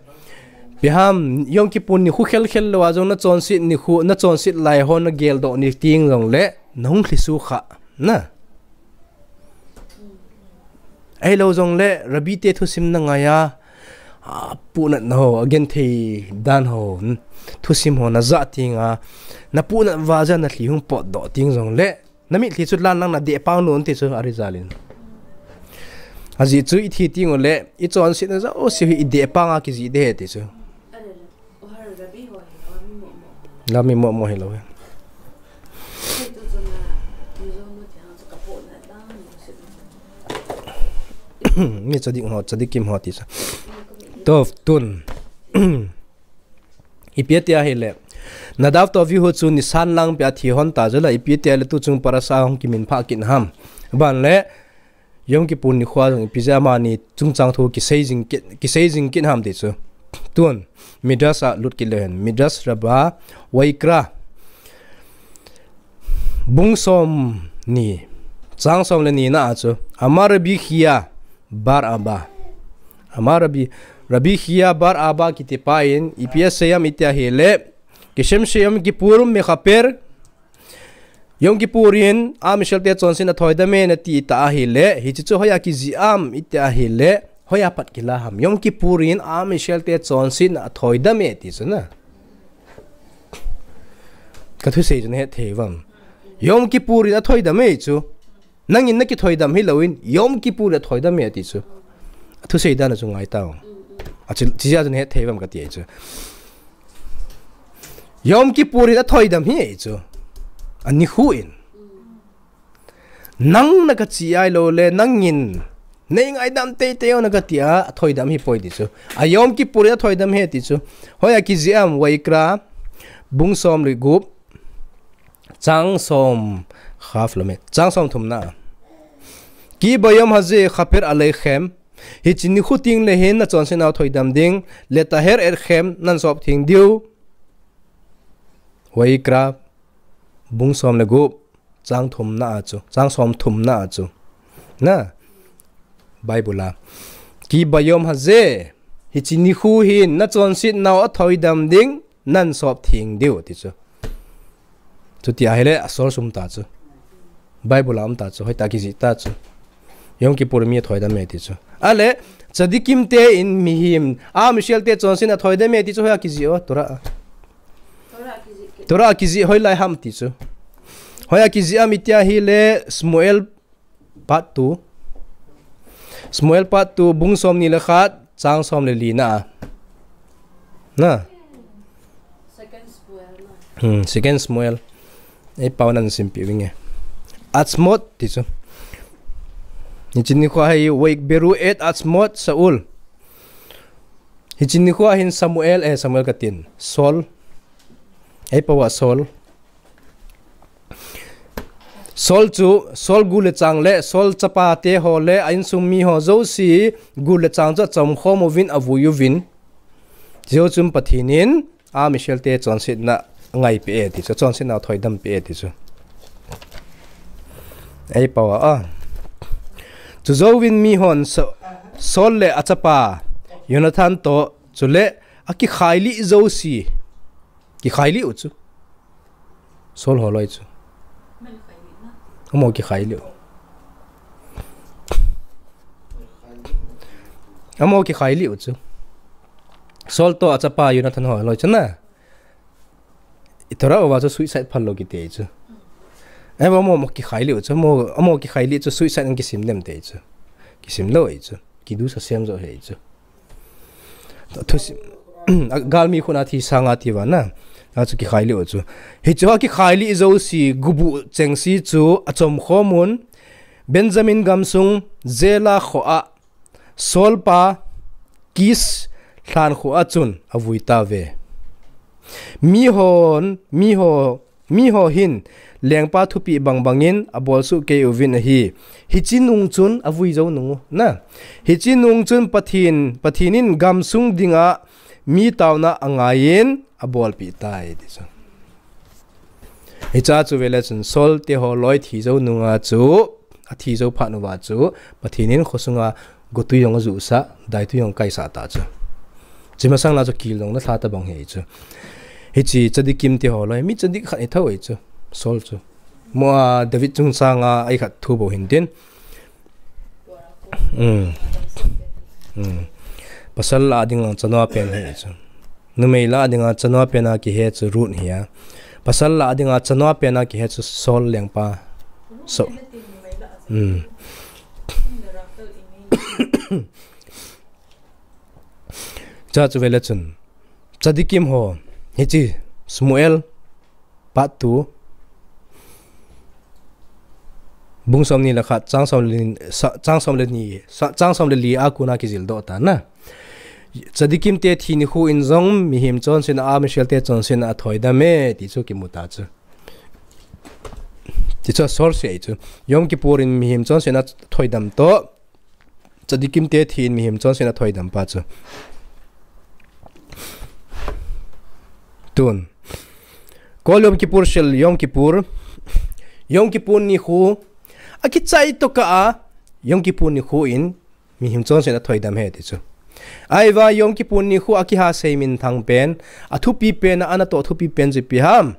Ipi ham Yom Kippur nikho khel khel lou a jong na chonset nikho, na chonset lai ho na geldoh ni teng jong le. Na hung lhi suh kha. Na. Ahilou jong le, Rabbi te thusim na ngai a, apuhnatna ho, agenthei dan ho, thusim ho najah tenga, napuhnat uva jeh a nalhi hung potdoh teng jongle, namitlhi chu lan lang nadeh pang nom ti chu aresult in. Ajeh chu ithi tengule, ichonsetna jouse hi ideh panga kijih ding ahi ti chu. La mi momo hilou hi. Mi Tsadik ho, Tsadikim ho ti chu. Toh, tun. Ipi ati ahile, Nadav toh Abihu chu nisan lang pia thi hon ta jeh a, ipi ati ahile tuchung parasha hung kiminphah kit ham. Ban le, Yom Kippur nikho jong ipi jeh a amani chungchang thu kisei jing kit, kisei jing kit ham ti chu. Tun, Midrash a lut kit leu hen. Midrash Rabbah, Vayikra. Bung somni, chang som le ni na a chu. Amar Rabbi Chiya bar Abba. Amar Rabbi, Rabbi Chiya bar Abba kiti pa in, ipi asei ham iti ahile, Kishem she Yom Kippur mechaper, Yom Kippur in, Am Israel te chonsetna athoidam e nati ta ahile, hiche chu hoiya kijih ham iti ahile, hoiya pat kila ham. Yom Kippur in, Am Israel te chonsetna athoidam e ti chu na. Ka thusei chu nahet thei uvam. Yom Kippur in athoidam e chu. Nangin nakithoidam hilouvin, Yom Kippur in athoidam e ti chu. Athusei dan a chu ngai tao. Achu, chujeh a chu nahet thei uvam kati ahi chu. Yom Kippur in athoidam hi ahi chu. Anikho in. Nang nakache ahilou le, nangin. Nei ngaidam teitei o nakati a, athoidam hi poi ti chu. A Yom Kippur in athoidam hi ti chu. Hoiya kijih ham Vayikra, bung som le gup, chang som, chang som thum na. Ki bayom haze chaper aleichem, Hiche nikho tengle hin nachonsetnau thoidam ding, letaher etchem, nansop theng diu. Vayikra, bung som le gup, chang thum na a chu, chang som thum na a chu. Na, Bible a. Ki bayom haze, hiche nikho hin nachonsetnau athoidam ding, nansop theng diu, ti chu. Chuti ahile asol sum ta chu. Bible a um ta chu, hoita kijih ta chu. Yom Kippur mi athoidam e ti chu. Ale, Tzadikim te in mihem, Am Israel te chonsetna athoidam e ti chu, hoiya kijih o, Torah a. Torah kijih hoilai ham ti chu. Hoiya kijih ham iti ahile, Shmuel part two. Shmuel part two, bung som ni le khat, chang som le li na. Na. Second Shmuel na. Hmm, Second Shmuel. Ei pao nan simpi vinge. Atzmot ti chu. Hiche nikho hi Vayikberu et Atzmot Shaul. Hiche nikho hin Samuel, eh, Samuel katin. Saul. Ei pao a Saul. Saul chu, Saul gu le chang le, Saul chapa te ho le, a insung mi ho jouse, gu le chang chu achom khom uvin, avui uvin. Jou chun Pathen in, Am Israel te chonsetna angai peh e ti chu, chonsetna athoidam peh e ti chu. Ei pao a. Chujouvin mi hon Sa-, Saul le achapa, Jonathan toh, chule, akikhai lih jouse. Kikhai lih u chu. Saul holoi chu. Amaho kikhai lih u. Amaho kikhai lih u chu. Saul toh achapa Jonathan holoi chu na. I Torah uva chu suicide phal lou kiti chu. Amaho, amaho kikhai lih u chu. Amaho, amaho kikhai lih chu suicide in kisim dem ti chu. Kisim lou ahi chu. Kiddush Hashem jo ahi chu. Thusim, a galmi khut a thi sanga ti uva na. Achu kikhai lih u chu. Hichu akikhai lih jouse gubu chengse chu achom khom un. Benjamin gamsung Zela kho a Saul pa Kish lhan kho a chun avui tauve. Mi hon, mi ho, mi ho hin lengpa thupeh bang bangin abol soh kei uvin ahi. Hiche nung chun avui jou nung u na. Hiche nung chun Pathen, Pathen in gamsung dinga mi taona angaiyin abolpeh tai ti chu. Hiche chu vele chun Saul te holoi thi jou nunga chu, athi jou phat uva chu, Pathen in khosunga gotui jong ajuhsah, daitui jong akaisah ta chu. Hiche masang la chu kil jong ana lha tabang ahi chu. Hiche Tzadikim te holoi, mi tzadik khat ahi thou ahi chu, Saul chu. Mo a David chungchanga ahi khat thu bou hin tin. Um. Um. Pasal lah a dinga chanua pen hi chu. Numei lah a dinga chanua pen a kihe chu Ruth hi a. Pasal lah a dinga chanua pen a kihe chu Saul lengpa. So. Hmm. Cha chu vele chun. Tzadikim ho. Hichi Shmuel. Part two. Bung som ni le khat, chang som le ni, sa-, chang som le ni, sa-, chang som le li a kona kijil doh ta na. Tzadikim te thi nikho in jong mihem chonsetna a, Michel te chonsetna a thoidam e, ti chu kimu ta chu. Ti chu a source ahi chu. Yom Kippur in mihem chonsetna thoidam toh. Tzadikim te thi in mihem chonsetna thoidam pa chu. Tun. Kol Yom Kippur, Shel Yom Kippur. Yom Kippur nikho. A kichai toh kah a. Yom Kippur nikho in mihem chonsetna thoidam e ti chu. Ahivang Yom Kippur nikho a kiha sei minthang pen. A thupi pen a, a natoh thupi pen chu ipi ham.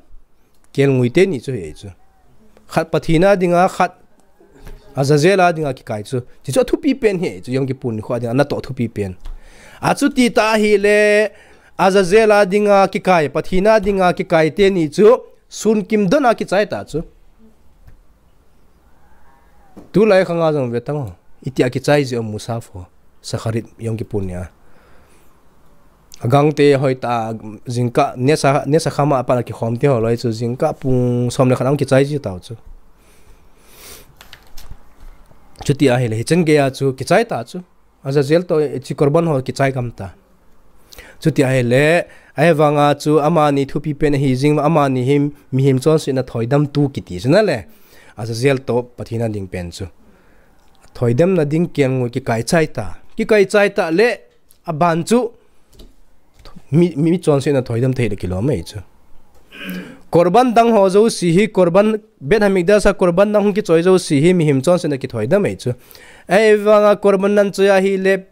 Kelngoi teni chu hi chu. Khat Pathen a dinga, khat Azazel a dinga kikai chu. Ti chu a thupi pen hi chu, Yom Kippur nikho a dinga, a natoh thupi pen. A chuti ta ahile, Azazel a dinga kikai, Pathen a dinga kikai teni chu, sunkim don a kichai ta chu. Tulai khanga jong ve tang o. Iti a kichai ji om Musaf ho. Shacharit Yom Kippur ni a. A gang te hoi ta jingkah Netz, Netz Hachaim a pat a kikhom te ho loi chu jingkah pung som le khat a kichai ji tau chu. Chuti ahile hichan gei a chu kichai ta chu. Azazel toh hichi korban ho kichai gam ta. Chuti ahile, ahivang a chu amani thupi pen ahi jing, amani hi mihem chonsetna thoidam tu kiti chu na le. Azazel toh Pathen a ding pen chu. Thoidamna ding kelngoi kikai chai ta. Kikai chai ta le, aban chu mi, mi, mi chonsetna thoidam te hi le kilom ahi chu. Korban dang ho jouse hi, korban Beit Hamikdash a korban dang hung kichoi jouse hi mihem chonsetna kithoidam ahi chu. Ahivang a korban nan choi ahile,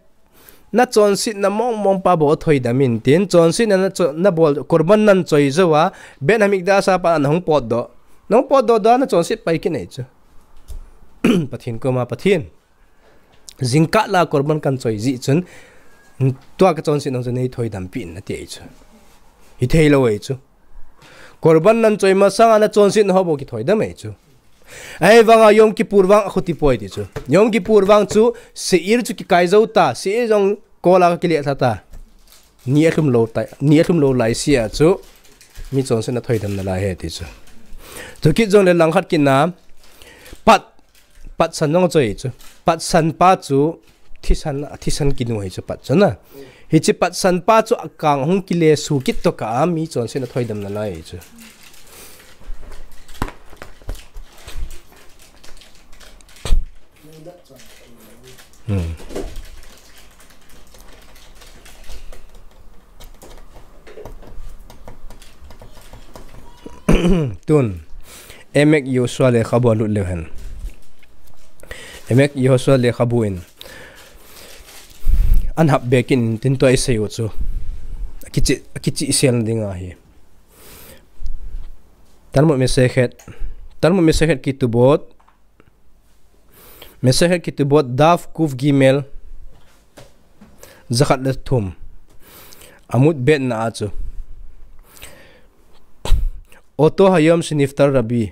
na chonsetna mong mong pa bou thoidam in tin, chonsetna na cho-, na bol, korban nan choi jou a, Beit Hamikdash a pat a na hung potdoh. Na hung potdoh doh a na chonset pai kit ahi chu. Pathen koma, Pathen. Jingkah la korban kan choi ji chun, tua ka chonsetna chu nei thoidam pi in ati ahi chu. Hithei lou ahi chu. Korban nan choi masang a na chonsetna ho bou kithoidam ahi chu. Ahivang a Yom Kippur vang a khuti poi ti chu. Yom Kippur vang chu Seir chu kikai jou ta, Seir jong kol a kile lha ta. Ni alhum lou ta, ni alhum lou lai sia chu. Mi chonsetna thoidamna lai ahi ti chu. Chukit jong le langkhat kit na, pat, patsan jong choi chu. Patsan pa chu, thisan, thisan kinu ahi chu pat chu na. Hichi patsan pa chu akang hung kile su kit toh kah a mi chonsetna thoidamna lai ahi chu. Hmm. Tun, Emek Joshua lekhabu a lut leu hen. Emek Joshua lekhabu in. An hap bekin tin tua i sei u chu. Akichi, akichi sel ding ahi. Talmud Masechet. Talmud Masechet Ketubot. Masechet Ketubot daf kuf gimel. Jakhat le thum. Amud bet na a chu. Oto hayom sheniftar Rabbi.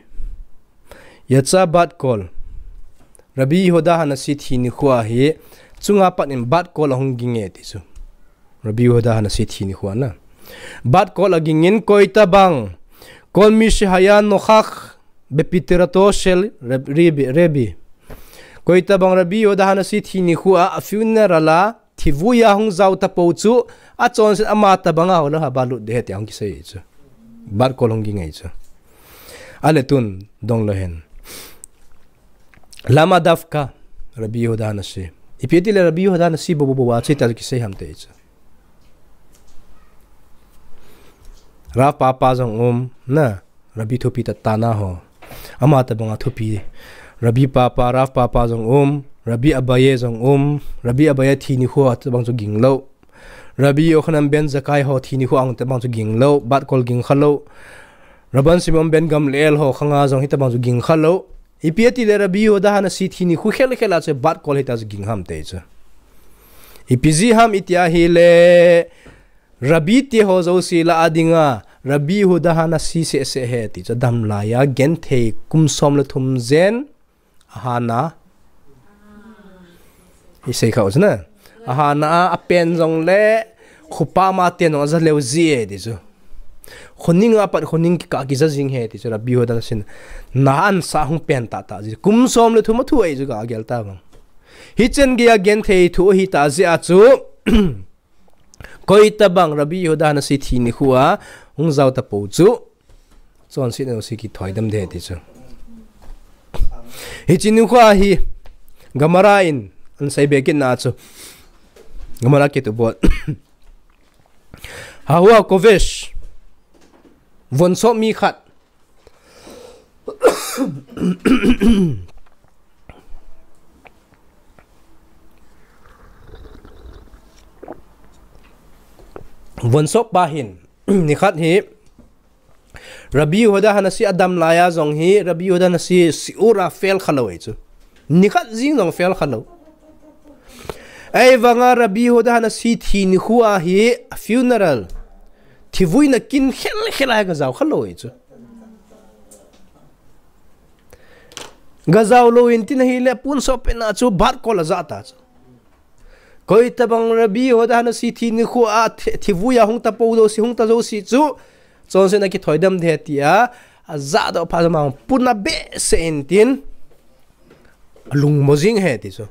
Yatsa bat kol. Rabbi Yehuda Hanasi thi nikho ahi. Chunga pat in bat kol ahung ging e ti chu. Rabbi Yehuda Hanasi thi nikho a na. Bat kol aging in koi tabang. Kol mi shehaya nochach bepitirato shel Reb-, Rebbe, Rebbe. Koi tabang Rabbi Yehuda Hanasi thi nikho a, a funeral a, thivui a hung jao tapou chu, a chonset ama tabang a ho le ha balut de he ti a hung kisei chu. Bat kol hung ging e chu. Ale tun, dong le hen. Lama dafka, Rabbi Yehuda Hanasi. Ipi ti le Rabbi Yehuda Hanasi bou bou bou a chu ta kisei ham te chu. Rav Papa jong um, na, Rabbi thupi ta ta na ho. Ama tabang a thupi. Rabbi Papa, Rav Papa jong um, Rabbi Abaye jong um, Rabbi Abaye thi nikho a tabang chu ging lou. Rabbi Yochanan ben Zakkai ho thi nikho a tabang chu ging lou, bat kol ging kha lou. Rabban Shimon ben Gamliel ho khanga jong hitabang chu ging kha lou. Ipi ati le Rabbi Yehuda Hanasi thi nikho khel khel a chu bat kol hita chu ging ham te chu. Ipi jeh ham iti ahile, Rabbi te ho jouse lah a dinga, Rabbi Yehuda Hanasi seh seh ahi ti chu, adam laiya genthei kum som le thum jen, ahana. Isei kha u chu na. Ahana a, apen jongle, khupa ma ten jong aja leu ji e ti chu. Khoning a pat khoning kikah kija jing ahi ti chu, Rabbi Yehuda Hanasin. Na an sa hung pen tah tah ji. Kum som le thum a thu ahi chu ka gel ta bang. Hichen geiya genthei thu ahi ta jeh a chu. Koi tabang Rabbi Yehuda Hanasi thi nikho a hung jao tapou chu, chonsetna jouse kithoidam ding ahi ti chu. Hiche nikho a hi Gemara in ahin seibe kit na chu. Gemara ketubot. Hahua kovesh. Von sop mi khat. Von sop pa hin, nikhat hi, Rabbi Yehuda Hanasi adam laiya jong hi, Rabbi Yehuda Hanasi shiur a fail khalou ahi chu. Nikhat jing jong fail khalou. Ahivanga Rabbi Yehuda Hanasi thi nikho a hi, funeral, thivuina kin khel khel a hi gajao khalou ahi chu. Gajao lou in tin ahile, pun sop pen a chu bat kol aja ta chu. Koi tabang Rabbi Yehuda Hanasi thi nikho a thi, thivui a hung tapou jouse, hung ta jouse chu, chonsetna kithoidam ding ahi tia, aja doh phat a amang pun abehseh in tin, alungmo jing ahi ti chu.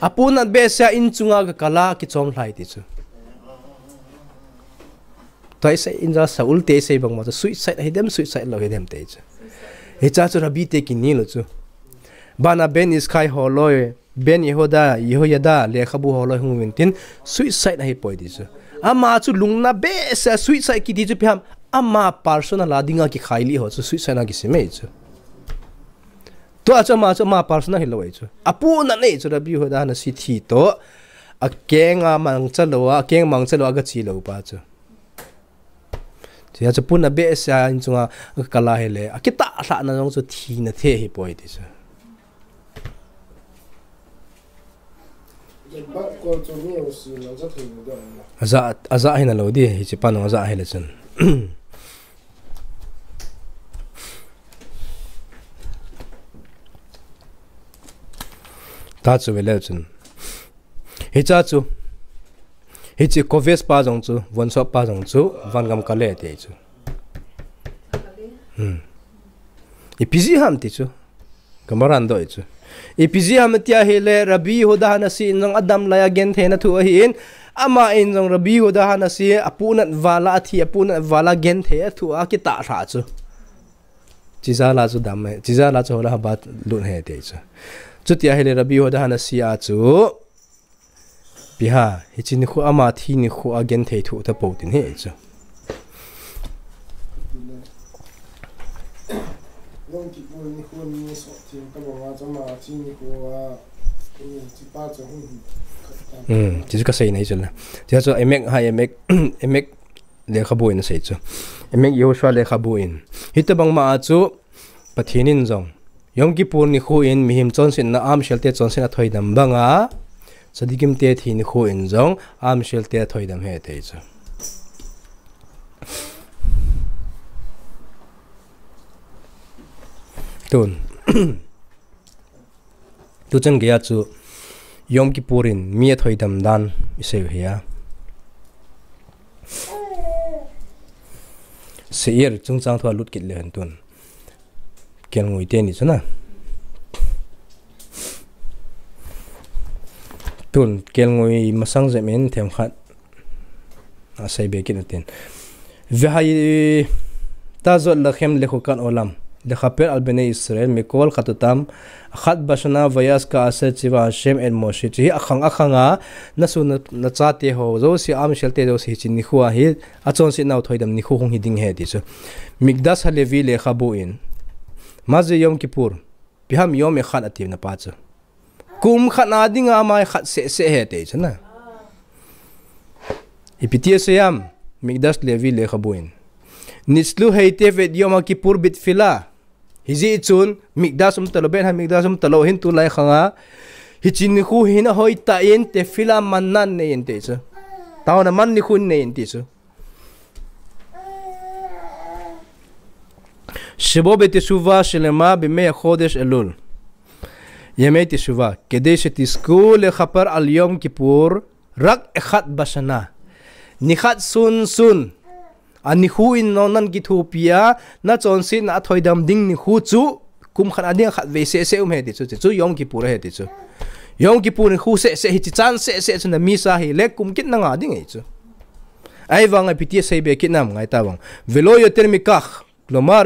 Apun abehseh a in chunga gakal a kichom lhai ti chu. Tua isei in ja Saul te isei bang ma chu, suicide ahi dem, suicide lou ahi dem ti chu. Hiche chu Rabbi te kinel u chu. Bana Ben Iskari holoi, Ben Yehuda, Yehoiada, lekhabu holoi hung uvin tin, suicide ahi poi ti chu. Ama chu lungna behseh a suicide kiti chu ipi ham, ama personal a dinga kikhai lih ho chu suicide na kisim e chu. Tua chu ama chu ama personal hilou ahi chu. Apu nat nei chu Rabbi Yehuda Hanasi thi toh. Akeng a mangcha lou a, akeng mangcha lou a gache lou pa chu. Hiche chu pun abehseh a in chunga gakal a ahile, akitah lhahna jong chu thina thei ahi poi ti chu. Aja, aja hina lou di, hiche pa nung aja hile chun. Ta chu ve leu chun. Hiche chu. Hiche kovesh pa jong chu, von sop pa jong chu, van gam kal e ti chu. Hmm. Ipi jeh ham ti chu. Gemara in adoh e chu. Ipi jeh ham tia ahile, Rabbi Yehuda Hanasi in jong adam laiya gentheina thu ahin, ama in jong Rabbi Yehuda Hanasi apu nat val a athi, apu nat val a genthei a thu a kitah lhah chu. Hiche jal a chu dam e, hiche jal a chu hola haba lut ahi ti chu. Chuti ahile Rabbi Yehuda Hanasi a chu, ipi ham, hiche nikho ama thi nikho a genthei thu tapou tin ahi chu. Hmm, hiche chu kasei na ahi chu la. Hiche chu Emek ha, Emek, Emek lekhabu in asei chu. Emek Yehoshua lekhabu in. Hitabang ma a chu Pathen in jong Yom Kippur nikho in mihem chonsetna, Am Israel te chonsetna thoidam banga, Tzadikim te thi nikho in jong Am Israel te thoidam ahi ti chu. Tun. Tuchan geiya chu Yom Kippur in mi athoidam dan isei u ahi a. Seir chungchang thu a lut kit leu hen tun. Kelngoi teni chu na. Tun, kelngoi masang jep in themkhat asei be kit u tin. V'hayitazot lachem lechukot olam, lechaper al bnei Israel, mikol chatotam, achat bashana vayas ka'asher tzivah Hashem et Moshe. Hiche hi akhang akhang a, nasu na, nachate ho jouse, Am Israel te jouse hiche nikho a hi, achonsetnau thoidam nikho hung hi ding ahi ti chu. Mikdash Halevi lekhabu in. Maze Yom Kippur. Ipi ham yom echad atina pa chu. Kum khat na dinga ama khat seh seh ahi ti chu na. Ipi ti asei em, Mikdash Levi lekhabu in. Nitzlu heitev et yom ha-kippur bitfila. Hijeh chun, Mikdash um talou, Beit Hamikdash um talou, hin tulai khang a, Hiche nikhu hi na hoitah in tefillah manna in nei in ti chu. Taona man nikhu in nei in ti chu. שבו בתשובה שלמה בימי החודש אלול. ימי תשובה, כדי שתזכו לכפר על יום כיפור רק אחד בשנה. Nikhat sunsun. Anikhu in nong nan kithopi a, na chonsetna athoidam ding nikhu chu, kum khat a ding khatvei seh seh um ahi ti chu, ti chu Yom Kippur ahi ti chu. Yom Kippur nikhu seh seh hiche chan seh seh chu na miss a hile kum kit na ngah ding ahi chu. Ahivang a ipi ti asei be kit nam ngai ta vang. ולא יותר מכך, כלומר,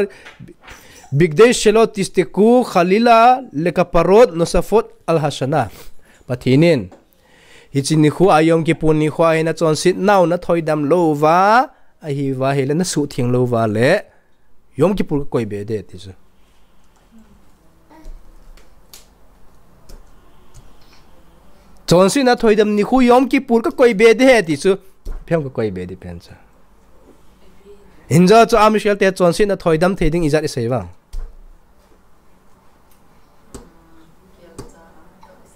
בכדי שלא תזדקו חלילה לכפרות נוספות על השנה. Pathen in, hiche nikhu a Yom Kippur nikhu a hi na chonsetnau na thoidam lou uva, ahiuva hile na suhtheng lou uva le, Yom Kippur ka koi be de ti chu. Chonsetna thoidam nikhu Yom Kippur ka koi be de ahi ti chu. Ipi ham ka koi be di pen chu. Hinjo chu Am Israel te chonsetna thoidam thei ding ijat isei vang.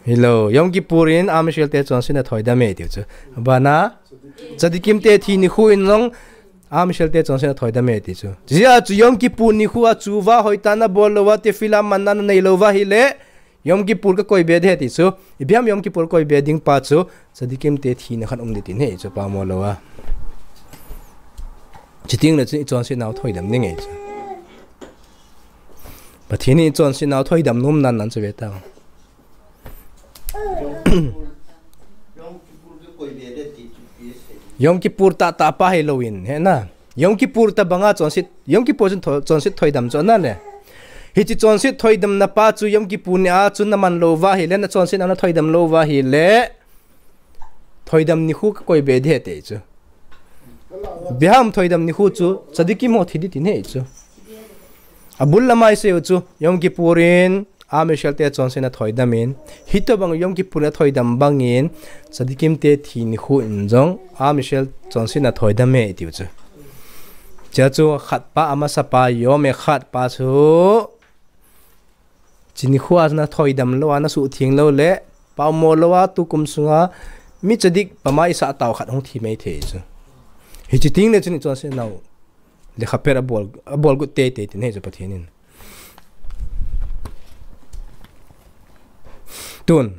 Hilou, Yom Kippur in Am Israel te chonsetna thoidam e tiu chu. Abana, Tzadikim te thi nikhu in jong Am Israel te chonsetna thoidam e ti chu. Hijeh a chu Yom Kippur nikhu a chuva hoitah na bol lou uva, tefillah manna na nei lou uva hile, Yom Kippur ka koi be de ahi ti chu. Ipi ham Yom Kippur koi be ding pa chu, Tzadikim te thina khat um ding tin ahi chu, pamo lou a. Chuteng le chun ichonsetnau thoidam ding ahi chu. Pathen in ichonsetnau thoidam nom nan nan chu ve ta. Yom Kippur tahtah pa hilou in, he na. Yom Kippur tabang a chonset, Yom Kippur chun tho-, chonset thoidam chu ana le. Hiche chonset thoidamna pa chu Yom Kippur ni a chu na man lou uva hile, na chonsetnau na thoidam lou uva hile, thoidam nikhu ka koi be de ahi ti chu. Ipi ham thoidam nikhu chu, Tzadikim ho thi ding tin ahi chu. Abul lam a isei u chu, Yom Kippur in, Am Israel te chonsetna thoidam in, hitobang Yom Kippur na thoidam bang in, Tzadikim te thi nikhu in jong, Am Israel chonsetna thoidam e tiu chu. Chea chu khat pa, amasa pa, yom echad pa chu, hiche nikhu a na thoidam lou a, na suhtheng lou le, pamo lou a, tukum sunga, mi tzadik pama isah tau khat hung thi mai thei chu. Hiche teng le chun ichonsetnau lekhaper abol, abol got teitei tin ahi chu Pathen in. Tun.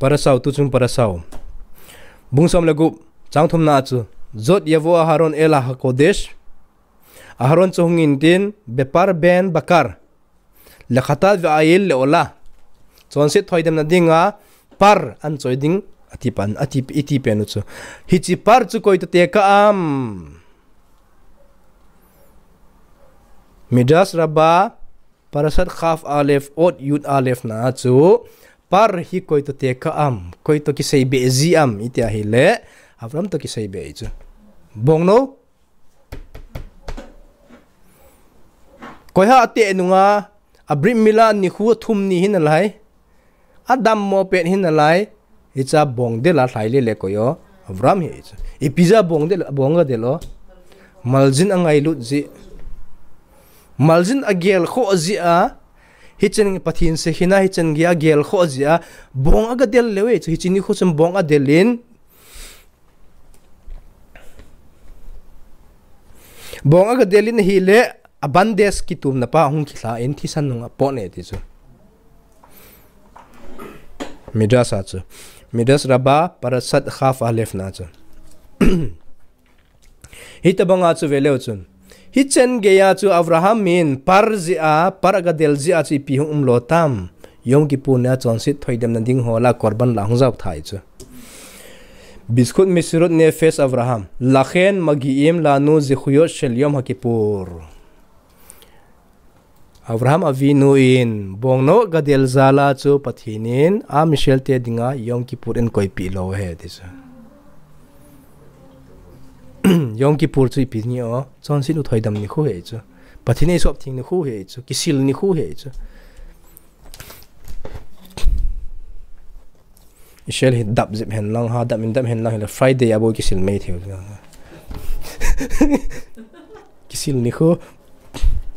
Parasha u, tuchung parasha u. Bung som le gup, chang thumna chu. Zot yavo Aharon el hakodesh. Aharon chu hung in tin, bepar ben bakar. Lechatat ve'ayil le'olah. Chonset thoidamna dinga, par ahin choi ding, ati pen, ati, iti pen u chu. Hiche par chu koi toh tekah am. Midrash Rabbah, Parashat Chaf Alef, Ot Yud Alef na chu, par hi koi toh tekah am, koi toh kisei be ji am, iti ahile, Avraham toh kisei be chu. Bongnou? Koi ham ate nunga, a brit mila nikho thum ni hi nalai. Adammo pet hi nalai, hiche a bong del a lhai lele koi o, Avraham hi chu. Ipi jeh a bong del, bong agadel o. Maljin angailut jeh. Maljin agel khoh jeh a, hichan Pathen sekhinna, hichan geiya agel khoh jeh a, bong agadel leu e chu, hiche nikho chun bong adel in, Bong agadel in ahile, a bandage kitumna pa hung kilha in thisan nunga pot e ti chu. Midrash a chu. Midrash Rabbah, Parashat Chaf Alef na chu. Hitobanga chu veleu chun. Hichan geiya chu Avraham in par jeh a, par agadel jeh a chu ipi hung umlo tam. Yom Kippur nia chonset thoidamna ding ho lah a korban lah a hung jao thei chu. Bizchut mesirut nefesh Avraham, lachen magi'im lanu zichuyot shel Yom HaKippur. Avraham Avinu in bongnou agadel jal a chu Pathen in Am Israel te dinga Yom Kippur ahin koipeh lou ahi ti chu. Yom Kippur chu ipi ni o, chonset u thoidam nikho ahi chu. Pathen in eisop theng nikho ahi chu, kisil nikho ahi chu. Israel hi dap jep hen lang, ha dap in dap hen lang, hile Friday a bou kisil mai thei u. Kisil nikho.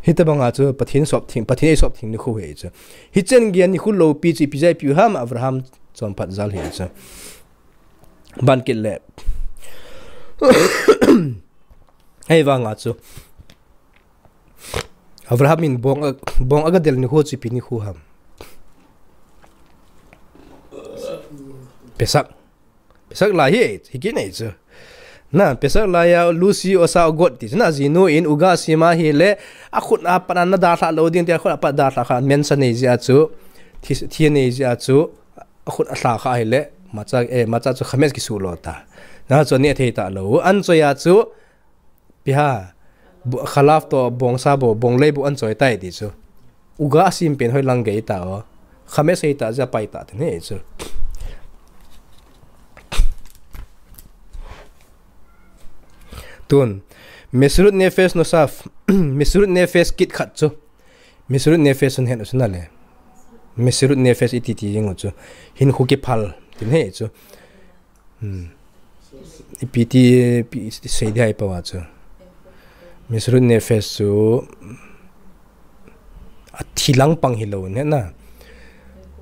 Hitabanga chu Pathen sop theng, Pathen ei sop theng nikho hi chu. Hichen geiya nikho loupi chu ipi jeh a ipi u ham, Abraham chonphat jal hi chu. Ban kit le. Ahivanga chu Abraham in bong a, bong aga del nikho chu ipi nikho ham. Pesach. Pesach lai hi, hi kit nei chu. Na, Pesach laiya Lucy Osa Ogot ti chu na, ajinu in uga asem ahile, akhut apat a na dalha lou ding ti, akhut apat dalha kha, mensa nei jeh a chu, thi, thi nei jeh a chu, akhut alha kha ahile, macha, eh, macha chu khames kisu lo ta. Na chu ani thei ta lou. An choi a chu, Ipi ham, bu-, khalaf toh bongsa bou, bong lei bou an choi tai ti chu. Uga asem pen hoilang gei ta o. Khames hei ta jeh a pai ta tin hi chu. Tun, Mesirut Nefesh Nosaf, Mesirut Nefesh kit khat chu. Mesirut Nefesh un het u chu na le. Mesirut Nefesh iti ti jing u chu. Hinkho kiphal tin hi chu. Hmm. Ipi ti, ipi sei ding ham ipi ham chu. Mesirut Nefesh chu athi lang pang hilou ahi na.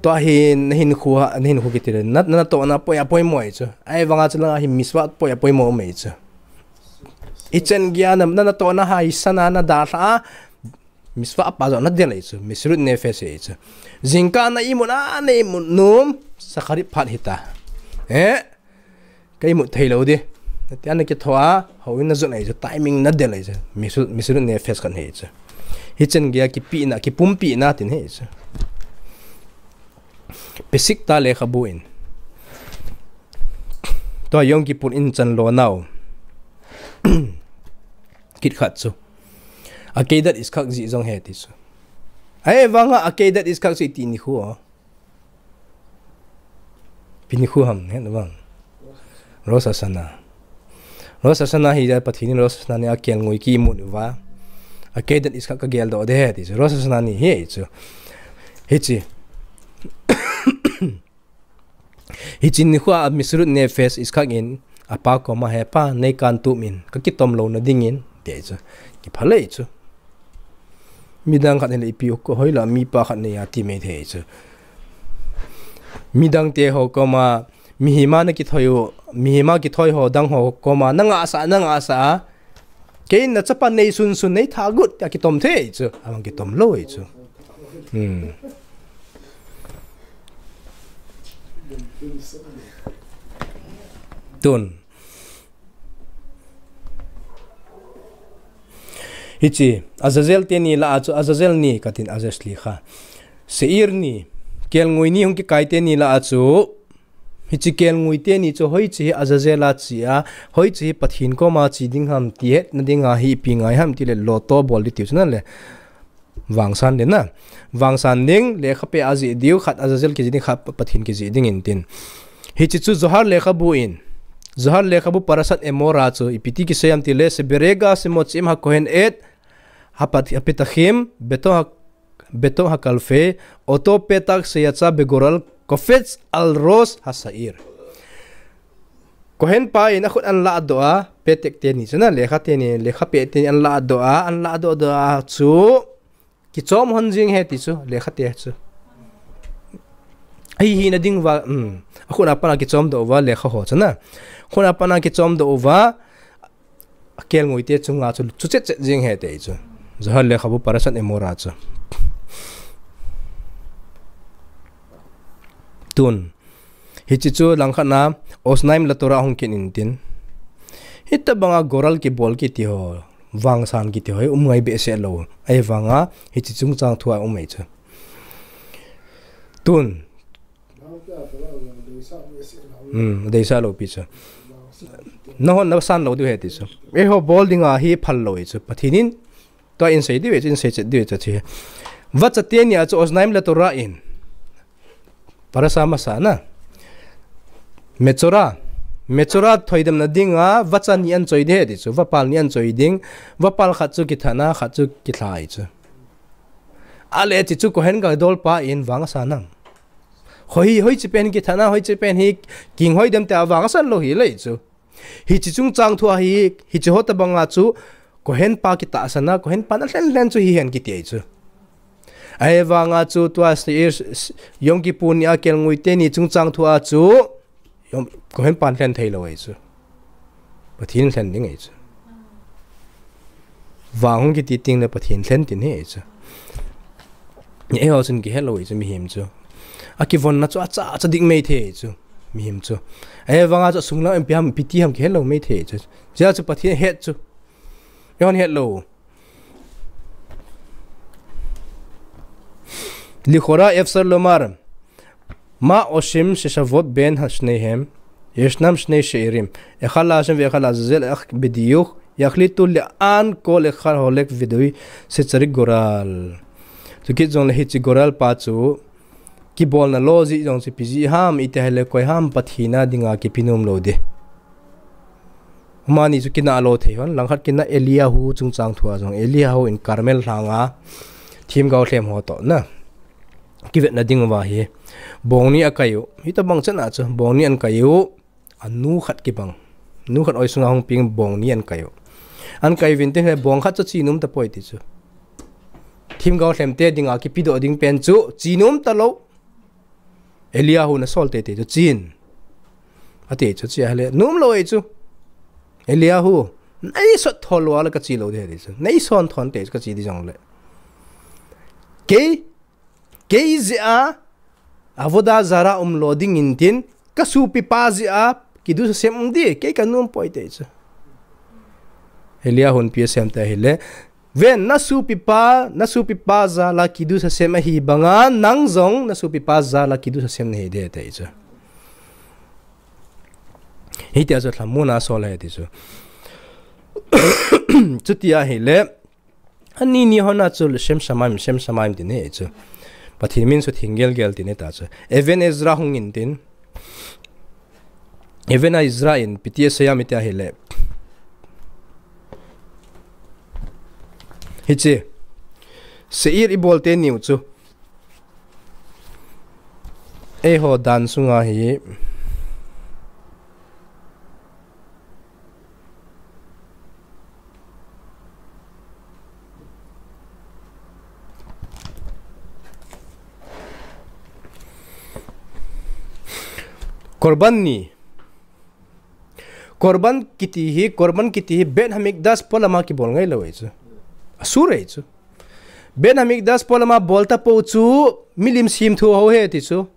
Tua hi na hinkho a, na hinkho kiti le, na, natohna poi a poimo ahi chu. Ahivanga chu langa hi mitzvah poi a poimo ahi chu. Ichan geiya na, na, natohna haisan a na dalha a, Mitzvah apa jong na del ahi chu, Mesirut Nefesh ahi chu. Jingkah na imut a, na imut nom, Shacharit phat hita. Eh? Ka imut thei lou ding. Tia na kitho a, houin na jot ahi chu, timing na del ahi chu. Mesirut, Mesirut Nefesh khat ahi chu. Hichan geiya kipehna, kipumpehna tin ahi chu. Pesach ta lekhabu in. Tua Yom Kippur in chan lo nau. Kit khat chu. Akedat Yitzchak jeh jong ahi ti chu. Ahivanga Akedat Yitzchak chu iti nikho. Ipi nikho ham, het vang. Rosh Hashanah. Rosh Hashanah hi jeh a Pathen in Rosh Hashanah ni a kelngoi ki imut uva. Akedat Yitzchak ka geldoh ding ahi ti chu. Rosh Hashanah ni hi chu. Hiche. Hiche nikho a Mesirut Nefesh Yitzchak in apa koma, "He pa, nei kan tup in, ka kitom louna dingin," ti ahi chu. Kiphal ahi chu. Midang khat hile ipi u ko hoila, mipa khat nei a ti mai thei chu. Midang te ho koma, mihem a na kithoi u, mihem a kithoi ho dang ho koma, na ngahsah, na ngahsah a. Kei in na chapa nei sunsun nei tha got, a kitom thei chu, amang kitom lou ahi chu. Hmm. Tun. Hiche, Azazel teni lah a chu, Azazel ni katin Azazel li kha. Seir ni, kelngoi ni hung kikai teni lah a chu, Hiche kelngoi teni chu hoiche hi Azazel a che a, hoiche hi Pathen koma che ding ham ti hetna dinga hi ipi ngai ham ti le loto bol ding tiu chu na le. Vangsan ding na. Vangsan ding, lekhape a jih diu, khat Azazel kijih ding, khat Pathen kijih ding in tin. Hiche chu Zohar lekhabu in. Zohar lekhabu Parashat Emor a chu ipi ti kisei ham ti le, Sheberegah shemotziim hakohen et hapat-, hapetachim, beto ha Beto hakalfe, oto petach sheyatza begoral kofetz al rosh haseir. Kohen pa in akhut ahin lahdoh a, petach teni chu na, lekha teni, lekhape teni ahin lahdoh a, ahin lahdoh doh a chu, kichom lhon jing ahi ti chu, lekha te chu. Ahi hina ding uva, um, akhut a pat a kichom doh uva, lekha ho chu na. Akhut a pat a kichom doh uva, Akelngoi te chunga chu, chu chet chet jing ahi ti chu. Zohar lekhabu Parashat Emor a chu. Tun. Hiche chu langkhat na, Oznaim LaTorah hung kit in tin. Hitabanga goral kibol kiti ho, vangsan kiti ho, um ngai behseh lou. Ahivanga, hiche chungchang thu a um ahi chu. Tun. Hmm, deisah lou pi chu. Nahon nasan lou diu ahi ti chu. Eiho bol dinga hi phal lou ahi chu. Pathen in, tua in sei diu ahi chu, in sei chet diu ahi chu ti. Vacha teni a chu Oznaim LaTorah in. Parasha masa na. Metzora. Metzora thoidamna dinga, vacha ni ahin choi ding ahi ti chu. Vapal ni ahin choi ding. Vapal khat chu kithana, khat chu kithla ahi chu. Ale hiche chu Kohen Gadol pa in vang asan ham. Hoi, hoiche pen kithana, hoiche pen hi kinghoi dem tia vang asan lou hile chu. Hiche chungchang thu a hi, hiche ho tabanga chu Kohen pa kitahsan a, Kohen pa na lhen lhen chu hihen kiti ahi chu. Ahivanga chu tua Seir, Yom Kippur ni a kelngoi teni chungchang thu a chu, Yom, Kohen pan lhen thei lou ahi chu. Pathen lhen ding ahi chu. Vang hung kiti teng le Pathen lhen tin ahi chu. Ni eiho chun kihet lou ahi chu mihem chu. Akivonna chu acha, acha dik mei thei ahi chu. Mihem chu. Ahivanga chu sunglang ipi ham, ipi ti ham kihet lou mei thei ahi chu. Chea chu Pathen het chu. Eihon het lou. לכאורה אפשר לומר, מה עושים ששבועות בין השניים? ישנם שני שעירים, אחד להשם ואחד לעזאזל, איך בדיוק יחליטו לאן כל אחד הולך ודאי שצריך גורל. Chukit jongle hiche גורל pa chu, kibolna logic jong chu ipi jeh ham iti ahile koi ham Pathen a dinga kipe nom lou ding. Amani chu kinah lou thei hon, langkhat kinah Eliahu chungchang thu a jong, Eliahu in Carmel lhanga themgao lhem ho toh na kivetna ding uva hi bong ni akai u, hitobang chan a chu bong ni akai u, anu khat kibang, nu khat oi sunga hung peng bong ni akai u. Akai uvin tin ahile bong khat chu che nom tapoi ti chu. Themgao lhem te dinga kipedoh ding pen chu che nom talou. Eliahu na sol teitei chu chen. Ati chu che ahile, nom lou ahi chu. Eliahu, nei sot thol lou le kache lou ding ahi ti chu. Nei son thon te chu kache ding jongle. Kei, kei jeh a, עבודה זרה um lou ding intin, kasopipa jeh a, קידוש השם um ding, kei kanom poi ti chu. Eliahu in ipi asei em tia ahile, Ven, nasopipa, nasopipa jal a קידוש השם ahi banga, nang jong nasopipa jal a קידוש השם nahi ding ti chu. Hitia chu lhamon a sol ahi ti chu. Chuti ahile, ani ni hon a chu לשם שמים, לשם שמים ti ahi chu. Pathen min chu theng gel gel ti ahi ta chu. Even Ezra hung in tin, Even Ezra in ipi ti asei em tia ahile, hiche Seir ibol teni u chu, eiho dan sunga hi Korban ni. Korban kiti hi, Korban kiti hi Beit Hamikdash polama kibol ngai lou ahi chu. Asur ahi chu. Beit Hamikdash polama bol tapou chu milim semthu ho ahi ti chu.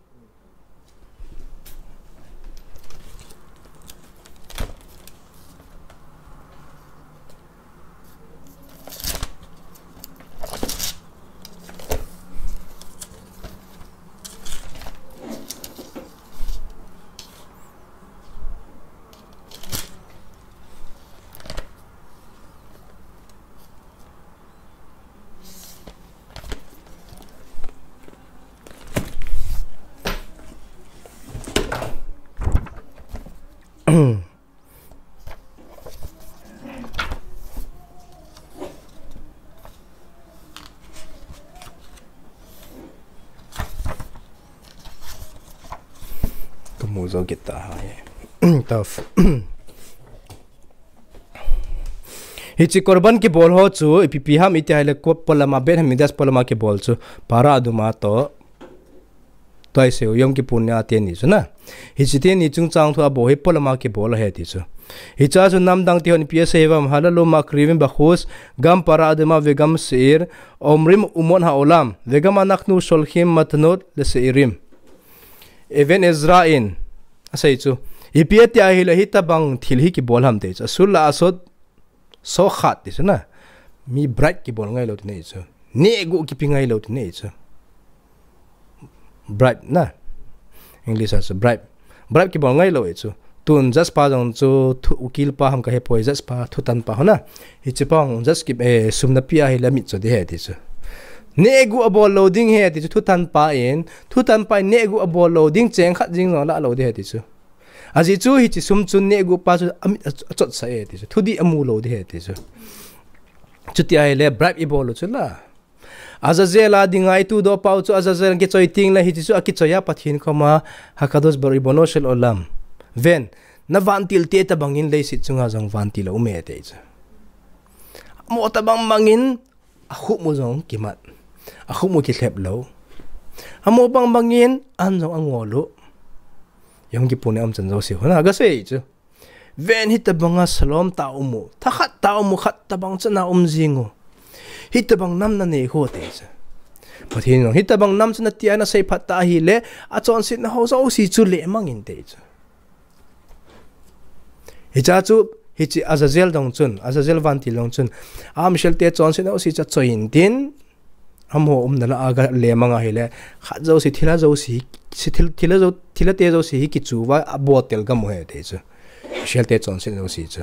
Kamu jou kit tahi. Tough. Hiche Korban kibol ho chu ipi ipi ham iti ahile, ko polama, Beit Hamikdash polama kibol chu para aduma toh. Tua isei u Yom Kippur ni a teni chu na. Hiche teni chungchang thu a bou hi polama kibol ahi ti chu. Hiche a chu namdang te hon ipi asei uvem, הללו מקריבים בחוץ, גם פרה אדומה וגם שעיר, אומרים אומות העולם, וגם אנחנו שולחים מתנות לשעירים. Even Ezra in asei chu, ipi ati ahile hitabang thil hi kibol ham ti chu. אסור לעשות שוחד ti chu na. Mi bribe kibol ngai lou ti ahi chu. Nehguh kipe ngai lou ti ahi chu. Bribe na. English a chu bribe. Bribe kibol ngai lou ahi chu. Tun judge pa jong chu thu, ukil pa ham kahe poi, judge pa, thutan pa ho na. Hiche pa jong judge ki, eh, sum napeh ahile amit cho ding ahi ti chu. Nehguh abol lou ding ahi ti chu, thutan pa in, thutan pa in nehguh abol lou ding, cheng khat jeng jong alah lou ding ahi ti chu. Ajeh chu hiche sum chun nehguh pa chu amit a, achotsah e ti chu. Thudih amu lou ding ahi ti chu. Chuti ahile bribe ibol u chu la. Azazel a dinga ituhdoh pau chu Azazel kichoi teng le hiche chu akichoi a Pathen koma, הקדוש ברוך הוא, רבונו של עולם. Ven, na vantil te tabang in leiset chunga jong vantil aum e ti chu. mo tabang bangin, akhut mu jong kimat. Akhut mu kilhep lou. Amo bang bangin, an jong angol u. Jong kipun e um chan jouse. Hona, kasei chu. Ven hitabanga salom ta um u. Thakhat ta um u, khat tabang chana um jing u. Hitabang nam nanei u te chu. Pathen in hitabang nam chu natia nasei phat ta ahile, achonsetna ho jouse chu lemang inte chu. Hicha chu, hiche Azazel dong chun, Azazel vantil dong chun, Amisel te chonsetna jouse chu achoi intin, amo umna lah a aga lemang ahile, khat jouse, thilha jouse, thil, thilha jo, thilha te jouse hi kichu uva, abotel gam u ahi te chu. Amisel te chonsetna jouse chu.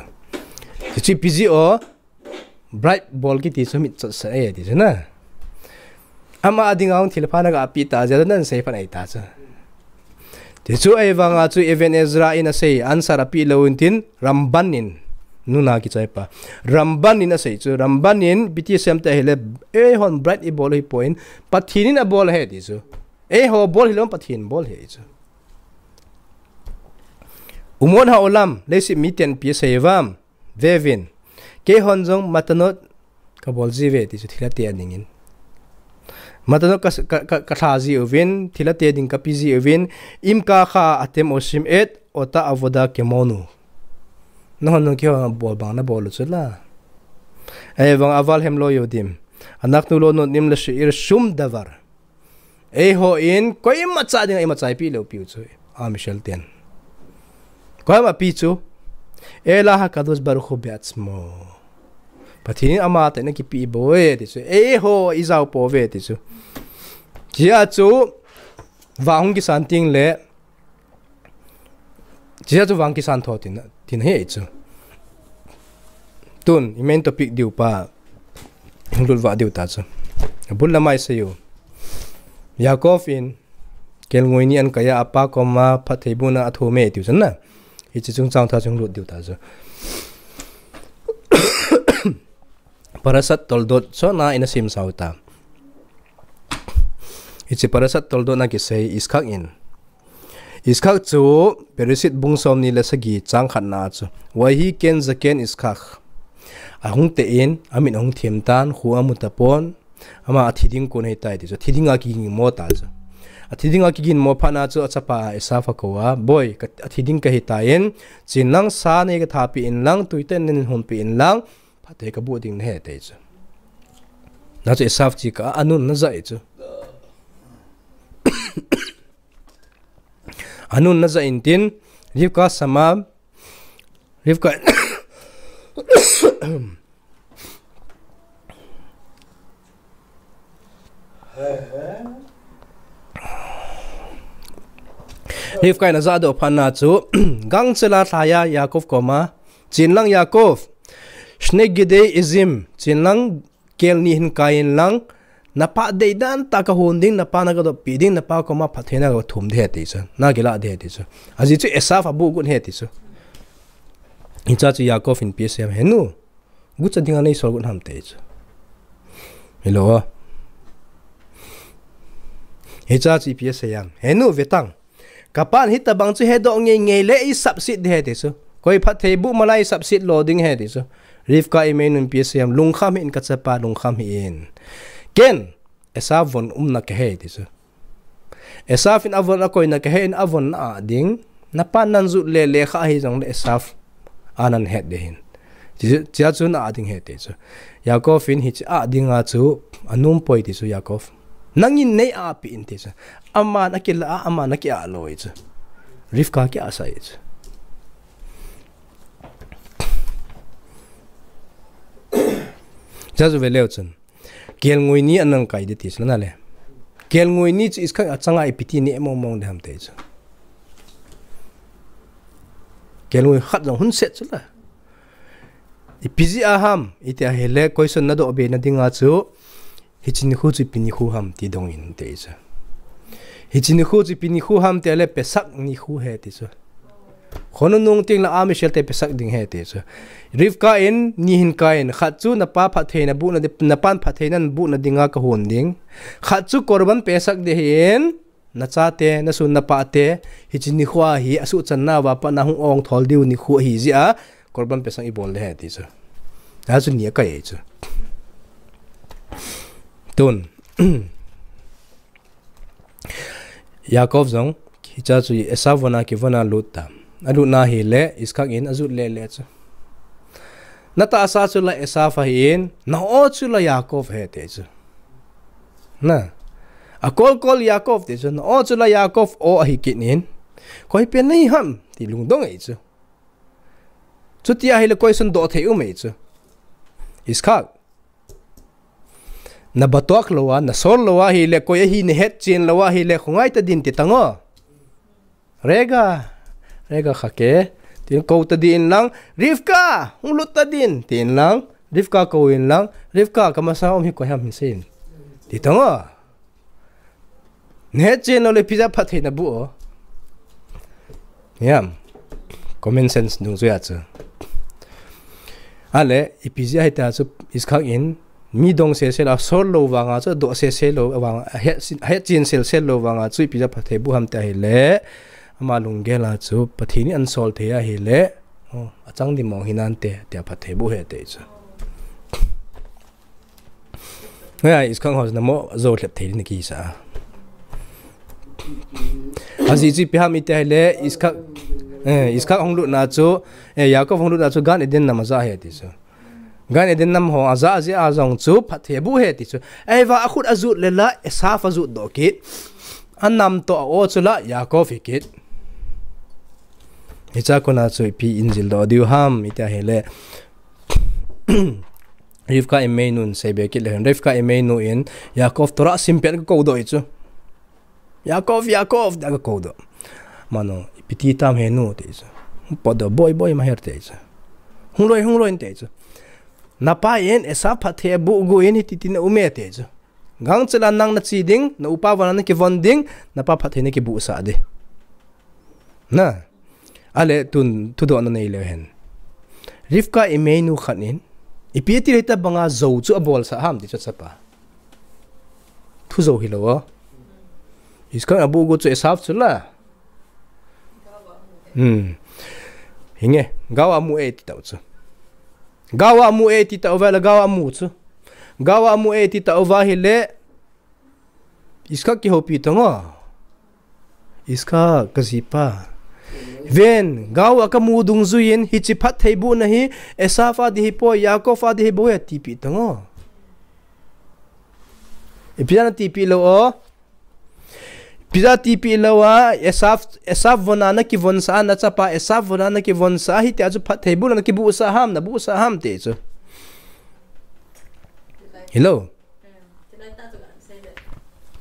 Hiche P G O, Bright bol kiti chu mit chotsa e ti chu na. Ama dinga hung thilpha naga pe ta jeh a nan sei phat ahi ta chu. Ti chu ahivanga chu Even Ezra in asei, answer ape lou intin, Ramban in, nuna kichai pa. Ramban in asei chu, Ramban in, B T S M te ahile, eihon Bright ibol u hipon, Pathen in abol ahi ti chu. Eiho bol hilou, Pathen bol ahi chu. Umot ha'olam, leiset miten ipi asei uvam. Veuvin. Keihon jong Matanot kabol ji uve ti chu thilha te adingin. Matanot ka, ka, ka, kalha ji uvin, thilha te ding kape ji uvin, Im kach atem osim et ota avodah kemonu. Nahon jong keihon bol bang nabol u chu la. Ahivang aval hem lo yodim. Anaknu lo notnim leshe'ir shum davar. Eihon, koima cha dinga imacha ipe lou piu chu. Amisel ten. Koima pe chu. Ela hakadosh baruch hu be'atzmo. Pathen in amatah in akipe bou e ti chu. Eiho ijao pouve ti chu. Chia chu, vang hung kisan teng le, Chia chu vang kisan tho tina, tina ahi chu. Tun, i main topic diu pa, hung lut vah diu ta chu. Abul lamai sei u. Yaakov in, kelngoi ni ahin kai a, apa koma phatthei bohna athum e tiu chu na. Hiche chungchang thah chu hung lut diu ta chu. Parashat Toldot, chona ina sim sau ta. Hiche Parashat Toldot na kisei, Yitzchak in. Yitzchak chu Bereshit bung somni le sagi chang khatna chu. Vayehi ken zaken Yitzchak. Ahung tein, amit ahung thim tan, kho amu tapon, ama athi ding kon ahitai ti chu. Athi dinga kiginmo ta chu. Athi dinga kiginmo phat na chu achapa Esav akou a, boi, ka, athi ding kahi tan, chen lang sa nei kathapeh in lang, tui tah in nei honpeh in lang, phatthei kaboh ding nahi ti chu. Na chu Esav chu ka, anun na ja e chu. Anun na ja intin, Rivka sama, Rivka, Rivka in aja doh phat na chu, gangchela lhai a Yaakov koma, chen lang Yaakov, shnei gidei ezim, chen lang kel ni hin kai in lang, napa deidan tah kahon ding, napa nagadoppi ding, napa koma phatthei nagathum ding ahi ti chu, nakilah ding ahi ti chu. Ajeh chu Esav aboh got ahi ti chu. Hiche chu Yaakov in ipi asei em, he nu, gucha dinga neisol got ham ti chu. Hello. Hiche chu ipi asei em, he nu, ve tang. Kapan hitabang chu hedoh ngeingei le isapsit ding ahi ti chu. Koi phatthei boh malai isapsit lou ding ahi ti chu. Rivka in imainun ipi asei em, lungkham hih in kachapa, lungkham hih in. Ken, Esav von umna kahi ti chu. Esav in avon akoina kahi in avon na-ah ding. Napan nanjut le lekha ahi jongle Esav a nahet ding ahin. Chia chu na-ah ding ahi ti chu. Yaakov in hiche ah dinga chu anom poi ti chu Yaakov. Nangin nei ahpeh in ti chu. Aman akilah a, aman aki-ah lou ahi chu. Rivka ki-ah sah ahi chu. Chia chu ve leu chun. Kelngoi ni ahin kai ding ti chu na le. Kelngoi ni chu Yitzchak achanga ipi ti neh mong mong ding ham ti chu. Kelngoi khat jong hung set chu la. Ipi jeh a ham, iti ahile question nadoh be na dinga chu, hiche nikho chu ipi nikho ham ti dong in ti chu. Hiche nikho chu ipi nikho ham ti ahile Pesach nikho ahi ti chu. Khonung nung teng le Am Yisrael te Pesach ding ahi ti chu. Rivka in, ni hin kai in, khat chu napa phatthei naboh na di-, napan phatthei naboh na dinga kahon ding. Khat chu korban Pesach ding ahin, nachate, nasun napate, hiche nikho a hi, asuhchanna uva pat na hung ong thol diu nikho ahi jeh a, korban Pesach ibol ding ahi ti chu. Tia chu ni akai chu. Tun. Yaakov jong, hicha chu Esau vona kivona lut ta. Alutna hile, Yitzchak in ajut lele chu. Na tahsa chu la Esau ahin, na o chu la Yaakov ahi ti chu. Na. Akol kol Yaakov ti chu, na o chu la Yaakov o ahi kit in. Koi pen nahi ham, ti lungdong ahi chu. Chuti ahile koi sundoh thei um ahi chu. Yitzchak. Na batuak lou a, na sol lou ahile, koi ahi na hetchen lou ahile, khongai ta din ti tango. Rega, Rega khake, tin kou ta din lang, Rivka, hung lut ta din, tin lang, Rivka kou in lang, Rivka ka masang um hi koi ham hi sin. Ti tango. Na hetchen lou le ipi jeh a phatthei na bu o. Yam. Common sense nung chu ya chu. Ale, ipi jeh a hita chu Yitzchak in, mi dong sel sel a sol lou vanga chu, doh sel sel lou vanga, het, hetchen sel sel lou vanga chu, ipi jeh a phatthei bu ham ti ahile, ama lunggel a chu, Pathen in an sol thei ahile, oh, achang di mong hi nante, tia phatthei bu ahi ti chu. Hei, Yitzchak ho na mo, jo lhep thei ni kisa. Ajeh chu ipi ham iti ahile, Yitzchak, eh, Yitzchak hung lutna chu, eh, Yaakov hung lutna chu, Gan Eden nam a ja ahi ti chu. Gan Eden nam ho a ja, a ja a jong chu, phatthei bu ahi ti chu. Ahivang akhut ajut le la, Esau ajut doh kit. Anam toh a o chu la, Yaakov hi kit. Hicha kona chu ipi in jil doh diu ham, iti ahile. Rivka Imeinu in seibe kit le hen. Rivka Imeinu in Yaakov Torah sim pet ka kou doh ahi chu. Yaakov, Yaakov, tia ka kou doh. Mano, ipi ti tam he nu, ti chu. Pot doh, boi, boi, ma her, ti chu. Hung loi, hung loi, ti chu. Na pa in, Esau phatthei bu gu in, hiti tin a um e, ti chu. Gangchel a nang na che ding, na upa vona na kivon ding, na pa phatthei na kibuhsah ding. Na. Ale tun thudoh na nei le hen. Rivka Imeinu khat in, ipi ti le tabanga jo chu abolsah ham ti chu chapa. Thu jo hilou o. Yitzchak abu gu chu Esau chu la. Hmm. Hinge, gao a mu e ti tau chu. Gao a mu e ti tau va la gao a mu chu. Gao a mu e ti tau va hile. Yitzchak kihoupi tango. Yitzchak, ka jipa. Ven, gao a ka mu dungjuiyin, hiche phattheibohna hi, Esau a ding hipoi, Yaakov a ding hibou ahi, tipi tango. Ipi jeh a tipi lou o. Ipi jeh a tipi lou a, Esau, Esau vona na kivonsah a, na chapa Esau vona na kivonsah a, hitia chu phattheibohna na kibuhsah ham, na buhsah ham ti chu. Hello.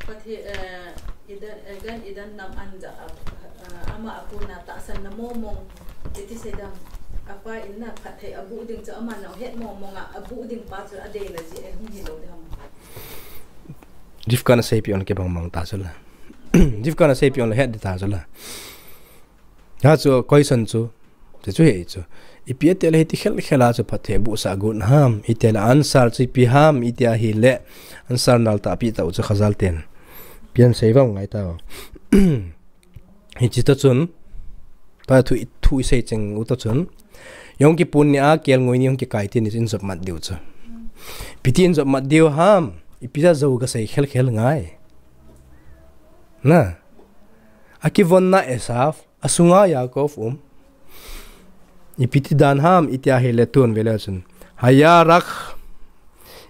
Pathen, eh, Eden, eh, Gan Eden nam a ja, eh, ama a kona tahsanna mong mong, iti seidam, apa in na phatthei abuh ding chu ama na het mong mong a, abuh ding pa chu adeina jeh, eh, hung hilou ding ham. Rivka na seipeh un kibang mang ta chu la. Rivka na seipeh un la het ding ta chu la. Ha chu question chu. Chu chu hi chu. Ipi ati le hiti khel khel a chu phatthei buhsah got ham. Iti le answer chu ipi ham. Iti ahile answer nal tahpi tau chu Khazal ten. Pian sei vang ngai tau. Hichi ta chun. Ta thu, thu isei cheng u ta chun. Yom Kippur ni a kelngoi ni hung kikai ti ni in jop mat diu chu. Ipi ti in jop mat diu ham. Ipi jeh a jo ka sei khel khel ngai. Na. Akivonna Esau. Asunga Yaakov um. Ipi ti dan ham, iti ahile tun vele chun. Hayarak.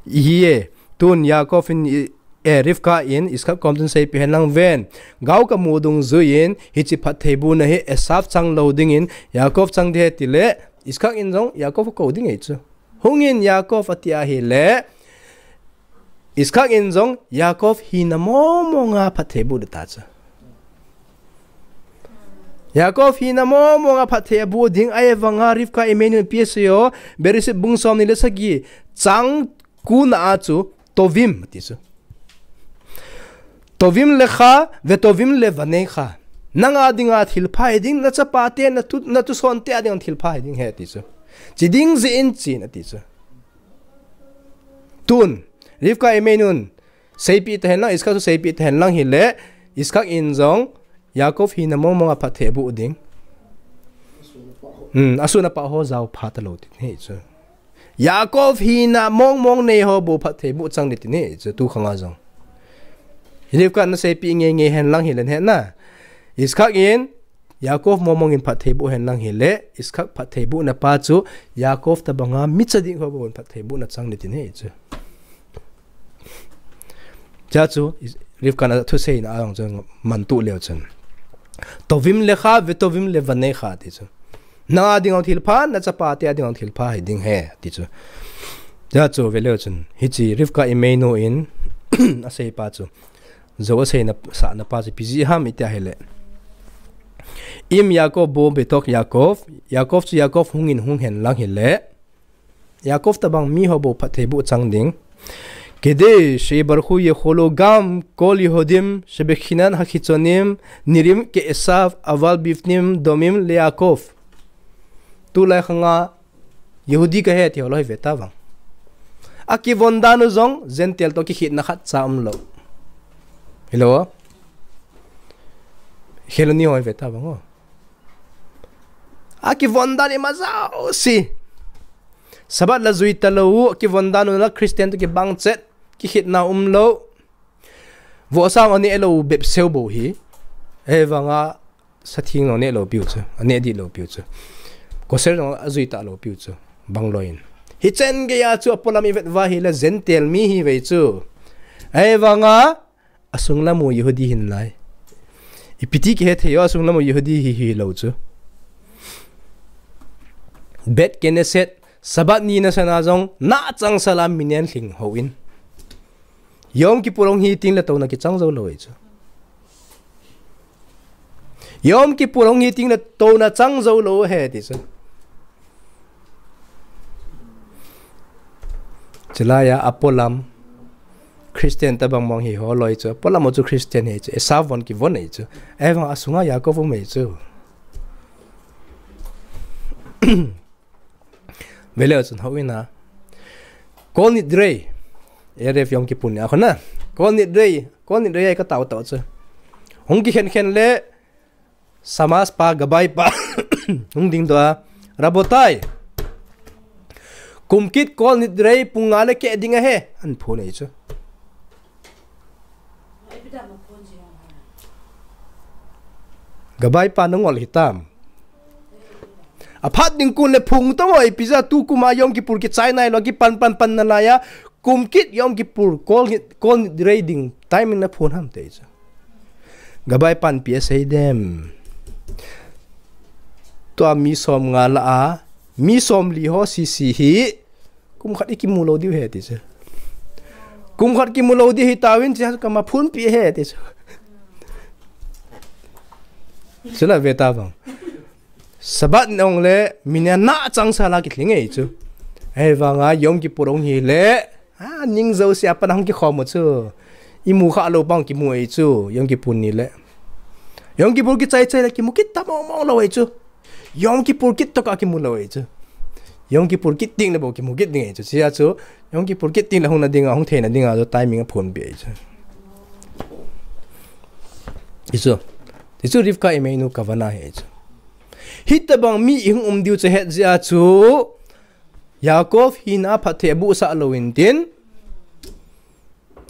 Ihi e, tun Yaakov in, i, e, Rivka in, Yitzchak kom chun seipeh hen lang ven. Gao ka mu dungjuiyin, hiche phattheibohna hi Esau chang lou dingin, Yaakov chang ding ahi tile, Yitzchak in jong, Yaakov akou ding ahi chu. Hungin Yaakov ati ahile, Yitzchak in jong Yaakov hina mong mong a phatthei bu ding ta chu. Yaakov hina mong mong a phatthei bu ding ahivanga Rivka Imeinu in ipi asei o, Bereshit bung som ni le sagi chang ko na a chu tovim ti chu. Tovim lecha vetovim levanecha. Nanga dinga thil pha hi ding, na chapate, na tu, na tuson te a dinga thil pha hi ding ahi ti chu. Chi ding jeh in chin ati chu. Tun, Rivka Imeinun, seipeh ta hen lang, Yitzchak chu seipeh ta hen lang hile, Yitzchak in jong, Yaakov hina mong mong a phatthei bu ding. Hmm, asun apa ho jao pha talou ti hi chu. Yaakov hina mong mong nei ho bou phattheiboh chang ding ahi ti chu tu khang a jong. Rivka in aseipi nge nge hen lang hile hetna. Yitzchak in Yaakov mong mong in phattheiboh hen lang hile, Yitzchak phattheibohna pa chu Yaakov tabanga micha ding ho bou in phattheibohna chang ding ahi ti chu. Cha chu Rivka in athuseina a jong chu mantu leu chun. Tovim lecha vetovim levanecha ti chu. Na ding a thilpha, na chapate a ding a thilpha hi ding ahi ti chu. Cha chu veleu chun. Hiche Rivka Imeinu in aseipa chu. Jou aseina sahna pa chu ipi jeh ham iti ahile. Im Yaakov bo betok Yaakov. Yaakov chu Yaakov hung in hung hen lang hile. Yaakov tabang mi ho bou phattheiboh chang ding. Kede shebaruchu yecholo gam kol Yehudim shebechinan hachichonim nirim ke Esav aval bifnim domim le Yaakov. Tulai khang a Yehudi kahi ti ho lou hi ve ta vang. Akivon dan u jong Gentile to kikhetna khat cha umlou. Hello. Hello ni ho hi ve ta vang o. Akivon dan ima jouse. Sabbath la jui talou, akivon dan u la Christian to kibang chet, kikhetna umlou. Vohsa aneh lou bep seu bou hi. Ahivanga satheng aneh lou piu chu, aneh dih lou piu chu. Kosher jong ajui talou piu chu. Bang lou in. Hichen geiya chu apolam ivet uva hile Gentile mi hi ve chu. Ahivanga asunglam u Yehudi hin lai. Ipi ti kihethei o asunglam u Yehudi hi hilou chu. Bet Knesset, Sabbath ni nasana jong, na changsal a minen lhing hou in. Yom Kippur hung hi teng le touna kichang jou lou ahi chu. Yom Kippur hung hi teng le touna chang jou lou ahi ti chu. Chulai a apolam Christian tabang mong hi ho lou ahi chu. Apolam u chu Christian ahi chu. Esav von kivon ahi chu. Ahivang asunga Yaakov um ahi chu. Veleu chun hou in a. Kol Nidrei. Erev Yom Kippur ni a khun a. Kol Nidrei. Kol Nidrei ahi ka tao tao chu. Hung kikhen khen le Shamas pa, Gabbai pa. Hung dingdoh a. Rabotai. Kum kit Kol Nidrei pung nga le keh ding ahi. Ahin phon ahi chu. Gabbai pa nangol hitam. Aphat ding kun le phung tamo ipi jeh a tukum a Yom Kippur kichai nailou kipan pan pan nalai a. Kum kit Yom Kippur Kol Nid, Kol Nidrei ding timing naphon ham ti chu. Gabbai pan ipi asei dem. Tua mi som nga lah a, mi som li ho sisi hi. Kum khat ikimu lou diu ahi ti chu. Kum khat kimu lou ding hitauvin chu kamaphon pi ahi ti chu. Chule ve ta vang. Sabbath nong le minen na changsal a kilhing ahi chu. Ahivanga Yom Kippur hung hile. A, ning jouse a pat a hung kikhom u chu. Imu kha lou bang kimu ahi chu. Yom Kippur ni le. Yom Kippur kichai chai le kimu kit ta mong mong lou ahi chu. Yom Kippur kit toh ka kimu lou ahi chu. Yom Kippur kit teng le bou kimu kit ding ahi chu. Chia chu. Yom Kippur kit teng le hung na ding a, hung thei na ding a, chu timing aphon pi ahi chu. Ahi chu. Ahi chu Rivka Imeinu kavana ahi chu. Hitabang mi ihung um diu chu het jeh a chu. Yaakov hina phatthei abohsah lou intin.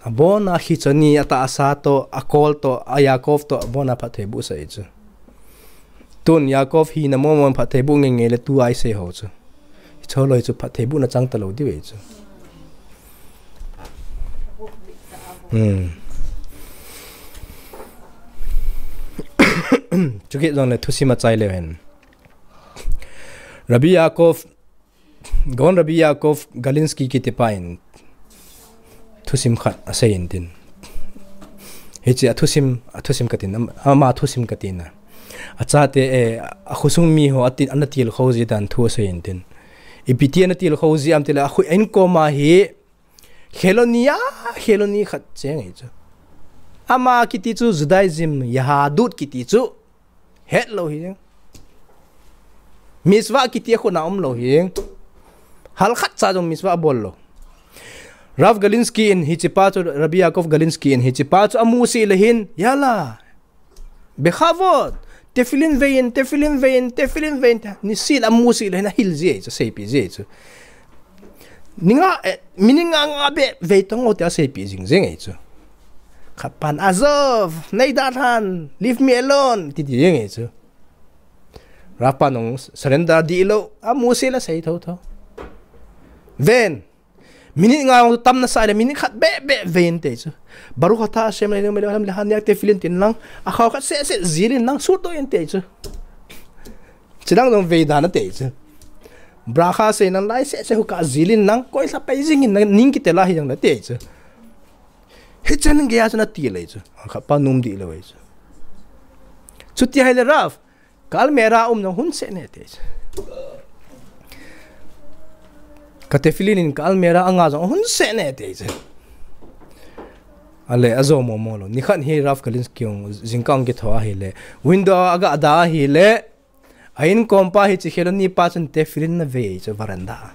Abona Hichoni atahsa toh, akol toh, a Yaakov toh, abona phatthei abohsah ahi chu. Tun Yaakov hina mong mong phatthei aboh nge nge le tua isei ho chu. Hicho loi chu phatthei abohna chang talou diu ahi chu. Hmm. Chukit jong le thusim achai leu hen. Rabbi Yaakov Gaon Rabbi Yaakov Galinsky kiti pa in thusim khat asei intin. Hiche athusim, athusim katin, am-, ama thusim katin a. Achate, eh, akhosung mi ho atin, ana tilkhou ji dan thu asei intin. Ipi ti ana tilkhou ji am tile, akhu-, a inkoma hi, Kheloni a, Kheloni khat cheng ahi chu. Ama kiti chu Judaism, Yahadut kiti chu. Het lou hi. Mitzvah kiti akhut a um lou hi. Hal khat cha jong mitzvah abol lou. Rav Galinsky in hiche pa chu, Rabbi Yaakov Galinsky in hiche pa chu amu sih le hin, yalla. Bekhavod. Tefillin vei in, tefillin vei in, tefillin vei in. Nisih le amu sih le hin ahil ji chu, aseipi ji chu. Ninga, eh, minute nga nga be vei tong o tia seipeh jing jing ei chu. Khat pan, "Azov, nei dalhan, leave me alone," ti ti jing ei chu. Raf pan jong surrender dih lou, amu se la sei tho tho. Ven, minute nga jong tam nasa le minute khat be be vei in te chu. Baruch atah Hashem Eloheinu melech haolam lehanech tefillin tin lang, akhao khat seh seh jil in lang, sut doh in te chu. Chidang jong vei dan a te chu. Bracha sei nan lai seh seh huka jil in lang, koi lha pai jing in lang, ning kitel a hi jong la te chu. Hichen gei a chu nati le chu. Khat pa nom dih lou ei chu. Chuti ahile Raf, ka almirah um jong hun seh ne te chu. Ka tefillin in ka almirah anga jong hun seh ne te chu. Ale, ajo mo mo lou. Nikhat hi Raf Galinsky jong jingkah jong kitho ahile, window a aga da ahile, a inkom pa hiche Kheloni pa chun tefillin na vei chu veranda.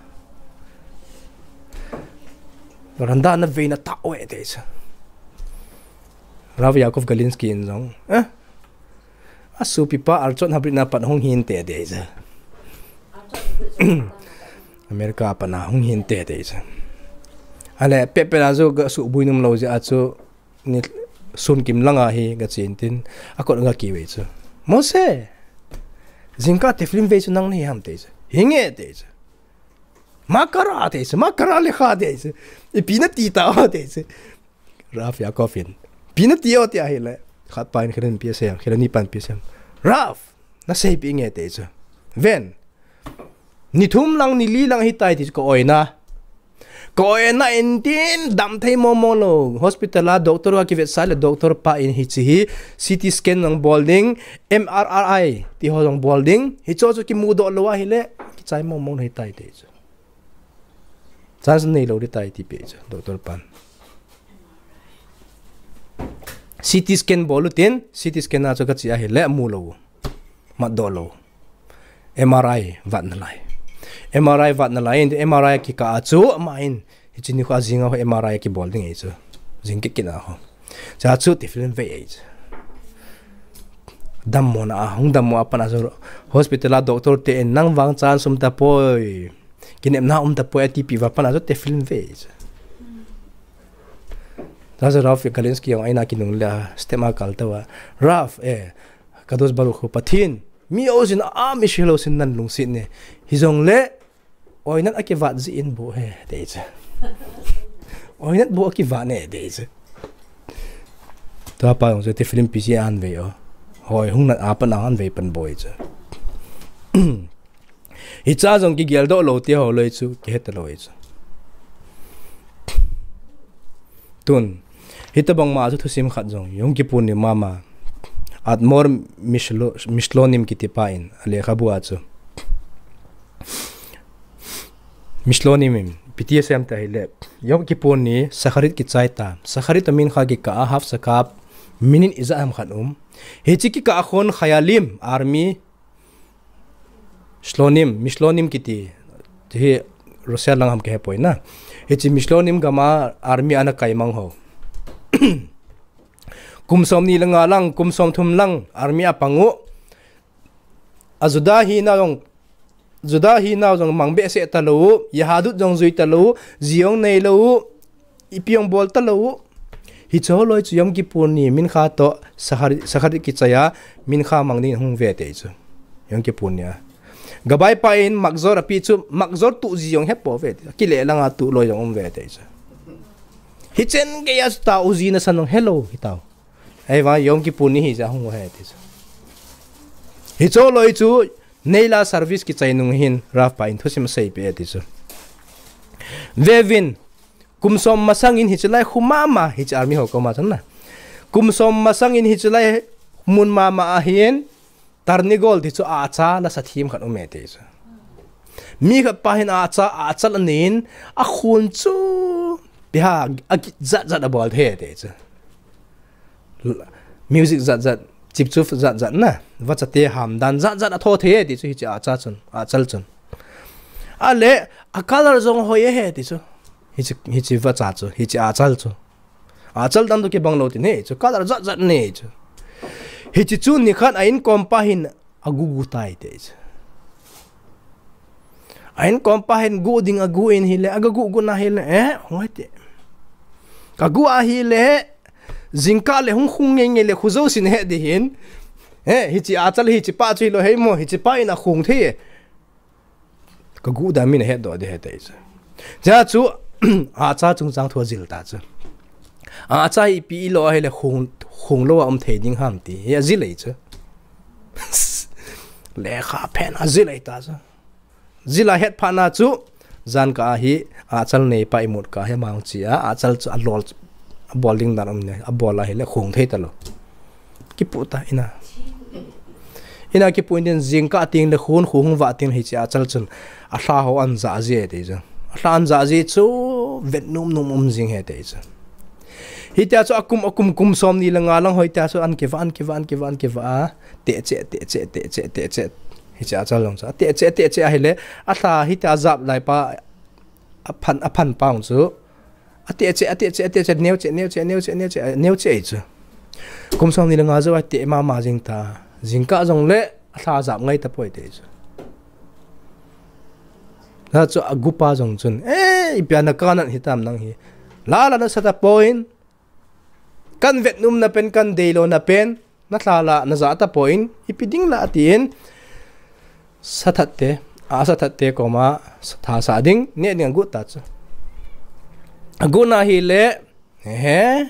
Veranda na vei na ta we te chu. Rav Yaakov Galinsky in jong, eh? Asopipa Archot Habrit na pat hung hin te te chu. America a pat na hung hin te te chu. Ale, pepe na chu ga subui nom lou jeh a chu, ni sun kim langa hi ga chen tin, akot ga kive chu. Mose, jingkah tefillin vei chu nang nahi ham te chu. Hinge te chu. Ma kara te chu, ma kara le kha te chu. Ipi nati ta o te chu. Rav Yaakov in. Ipi nati o ti ahile. Khat pa in Kheloni pi asem, Kheloni pan pi asem. Rav, nasei pi nge te chu. Ven. Ni thum lang, ni li lang hitai ti chu ka oina. Ka oina in tin dam thei mo mo lou. Hospital a doctor a kivetsah le doctor pa in hiche hi C T scan jong bol ding, M R I ti ho jong bol ding. Hicho chu kimu doh lou ahile, kichai mo mo hitai te chu. Chance nei lou ding tai ti pe chu, doctor pan. C T scan bol u tin, C T scan a chu ka che ahile, mu lou. Mat doh lou. M R I vat nalai. M R I vat nalai, in M R I kikah a chu, ama in, hiche nikho a jing a ho M R I kibol ding ei chu. Jing kit kit a ho. Cha chu tefillin vei ei chu. Dammo na a, hung dammo a pat a chu hospital a doctor te in nang vang chance um tapoi. Kinepna um tapoi ati pi va pat a chu tefillin vei ei chu. Cha chu Rav Galinsky jong aina kinungle a, step a kal tauva. Rav, eh, Kadosh Baruch Hu Pathen. Mi o sin a, mi si lo sin nan lungset ne. Hijongle, oinat a kivat ji in bu he, te chu. Oinat bu a kivat ne, te chu. Tua pa jong chu tefillin pi si an vei o. Hoi, hung nat a pat na an vei pan boi chu. Hicha jong kigel doh lou ti ho loi chu, kihet lou chu. Tun, hitobang ma chu thusim khat jong, Yom Kippur ni mama, Admor Mishlo-, Mishlonim kiti pa in, alekhabu a chu. Mishlonim in, ipi ti asem ta hile, Yom Kippur ni Shacharit kichai ta, Shacharit to Mincha kikah a half shakab, minute ijat ham khat um. Hiche kikah a khun Chayalim, army, Shlonim, Mishlonim kiti, hi Russia lang ham kahe poi na. Hiche Mishlonim gam a army ana kai mang ho. Kum som ni le nga lang, kum som thum lang, army a pang u. A Juda hinau jong, Juda hinau jong mang behseh talou u, Yahadut jong jui talou u, ji jong neilou u, ipi jong bol talou u. Hiche ho loi chu Yom Kippur ni Mincha to Shacharit, Shacharit kichai a Mincha mang ding hung ve te chu. Yom Kippur ni a. Gabai pa in Machzor api chu, Machzor tu ji jong he po ve te. Kile langa tu loi jong um ve te chu. Hichen gei a chu tao ji nasan jong helou hitao. Ahivang Yom Kippur ni hi ja hung u ahi ti chu. Hiche ho loi chu neila service kichai nung hin Rav pa in thusim asei pe ti chu. Vevin, kum som masang in hiche lai khu mama, hiche army ho koma chun na. Kum som masang in hiche lai mun mama a hin, Tarnigol ti chu acha la sa thim khat um e ti chu. Mi khat pa hin acha, achal anei in, akhun chu, ipi ham, agit jat jat abol thei ti chu. Music jat jat, chipchuf jat jat na, vachate hamdan jat jat atho thei ti chu, hiche acha chun, achal chun. Ale, a color jong hoi e ti chu. Hiche, hiche vacha chu, hiche achal chu. Achal dan to kibang lou ti ne chu, color jat jat ne chu. Hiche chu nikhat a inkom pa hin agugu tai te chu. A inkom pa hin gu ding agu in ahile, aga gu gu na ahile, eh, hung hite. Ka gu ahile, jingkah le hung khung ngei ngei le khu jousen he ding hin. Eh, hiche achal hiche pa chu hilou hei mo, hiche pa in akhung thei e. Ka gu dan min ahet doh ding ahi ati chu. Hijeh chun, acha chungchang thu ajil ta chu. Acha hi ipi ilo ahile khung, khung lou a um thei ding ham ti hi ajil ahi chu. Lekha phen ajil ahi ta chu. Jil ahet phat na chu, jan kah a hi, achal nei pa imut kah a hi ama hung che a, achal chu alol, abol ding dan um ne, abol ahile khung thei talou. Kipu ta ina. Ina kipu in tin jingkah teng le khun khu hung vah teng hiche achal chun alha ho an ja ji e ti chu. Alha an ja ji chu vet num num um jing e ti chu. Hitia chu akum, akum, kum som ni le nga lang hoi tia chu an kivah, an kivah, an kivah, an kivah a. Teh che, teh che, teh che, teh che. Hiche achal jong chu. Teh che, teh che ahile. Alha hitia ajap lai pa. Aphan, aphan pa jong chu. Ateh che, ateh che, ateh che, neo che, neo che, neo che, neo che, neo che ahi chu. Kum som ni le nga jou a teh mama jing ta. Jingkah jong le alha jap ngai tapoi ti chu. Hijeh chun agu pa jong chun, eh, ipi a na kanat hitam nang hi. La la nasa tapoi. Kan vet num na pen, kan deilou na pen. Na lha la, na ja tapoi, ipi ding la atin. Sathat te, a sathat te koma, tha sa ding, neh ding agu ta chu. Agu na ahile, he,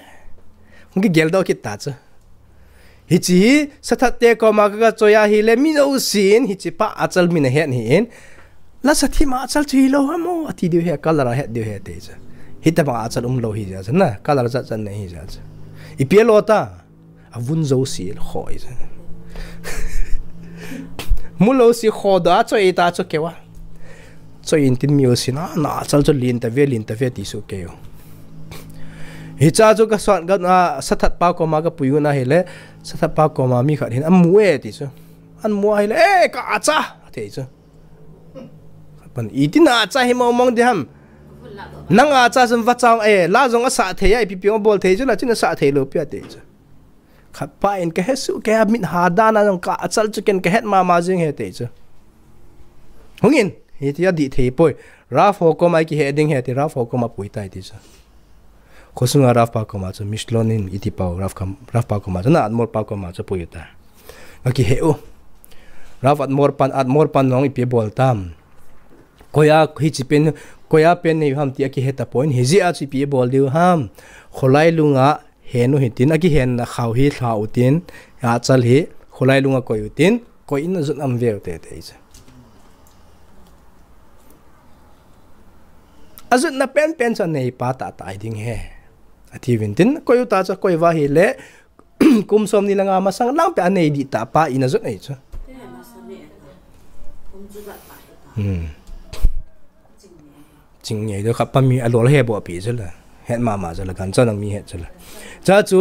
hung kigel doh kit ta chu. Hiche hi, sathat te koma ka, ka choi ahile, mi jousen, hiche pa achal min ahet ahin. La sathim achal chu hilou ham o, ati diu ahi, color ahet diu ahi, ati chu. Hitobang achal umlou ahi jeh chun na, color jat jat nei ahi jeh chun. Ipi alo ta. Avun jouse kho ahi chu. Mu lou si kho doh a choi ta chu keu a. Choi in tin mi jousen a, na achal chu lin ta ve, lin ta ve ti su keu. Hiche chu ka sot ka, a, sathat pa koma ka pui u na ahile, sathat pa koma mi khat hin, amu e ti chu. Amu ahile, eh, ka acha, ati chu. Pan iti na acha hi mo mong ding ham. Nang acha chun vachang e, la jong asah thei a, ipi pi jong abol thei chu la, chun asah thei lou pi ati chu. Khat pa in ka hesuh, ka mit ha dan a jong ka achal chu ken ka het mama jing e ti chu. Hung in, hitia dih thei poi. Raf ho koma kihe ding ahi ti, Raf ho koma pui tai ti chu. Khosunga Raf pa koma chu, Michelin in iti pau, Raf kam, Raf pa koma chu, na Atmore pa koma chu pui ta. Ka kihe u. Raf Atmore pan, Atmore pan jong ipi bol tam. Koi a hiche pen, koi a pen nei ham ti akihe tapon, hijeh a chu ipi bol diu ham. Kholai lunga, henu hitin, akihen na khao hi lha utin, achal hi, kholai lunga koi utin, koi in ajut am veu te te chu. Ajutna penpen chu anei pa tah tah ahi ding ahi. Ati uvin tin, koi u ta chu koi uva ahile, kum som ni le nga masang lang pe anei dih tah pa in ajut ahi chu. Hmm. Ching ngei deu khat pa mi alol he bo pi chu la. Het mama chu la, gancha nang mi het chu la. Hijeh chu,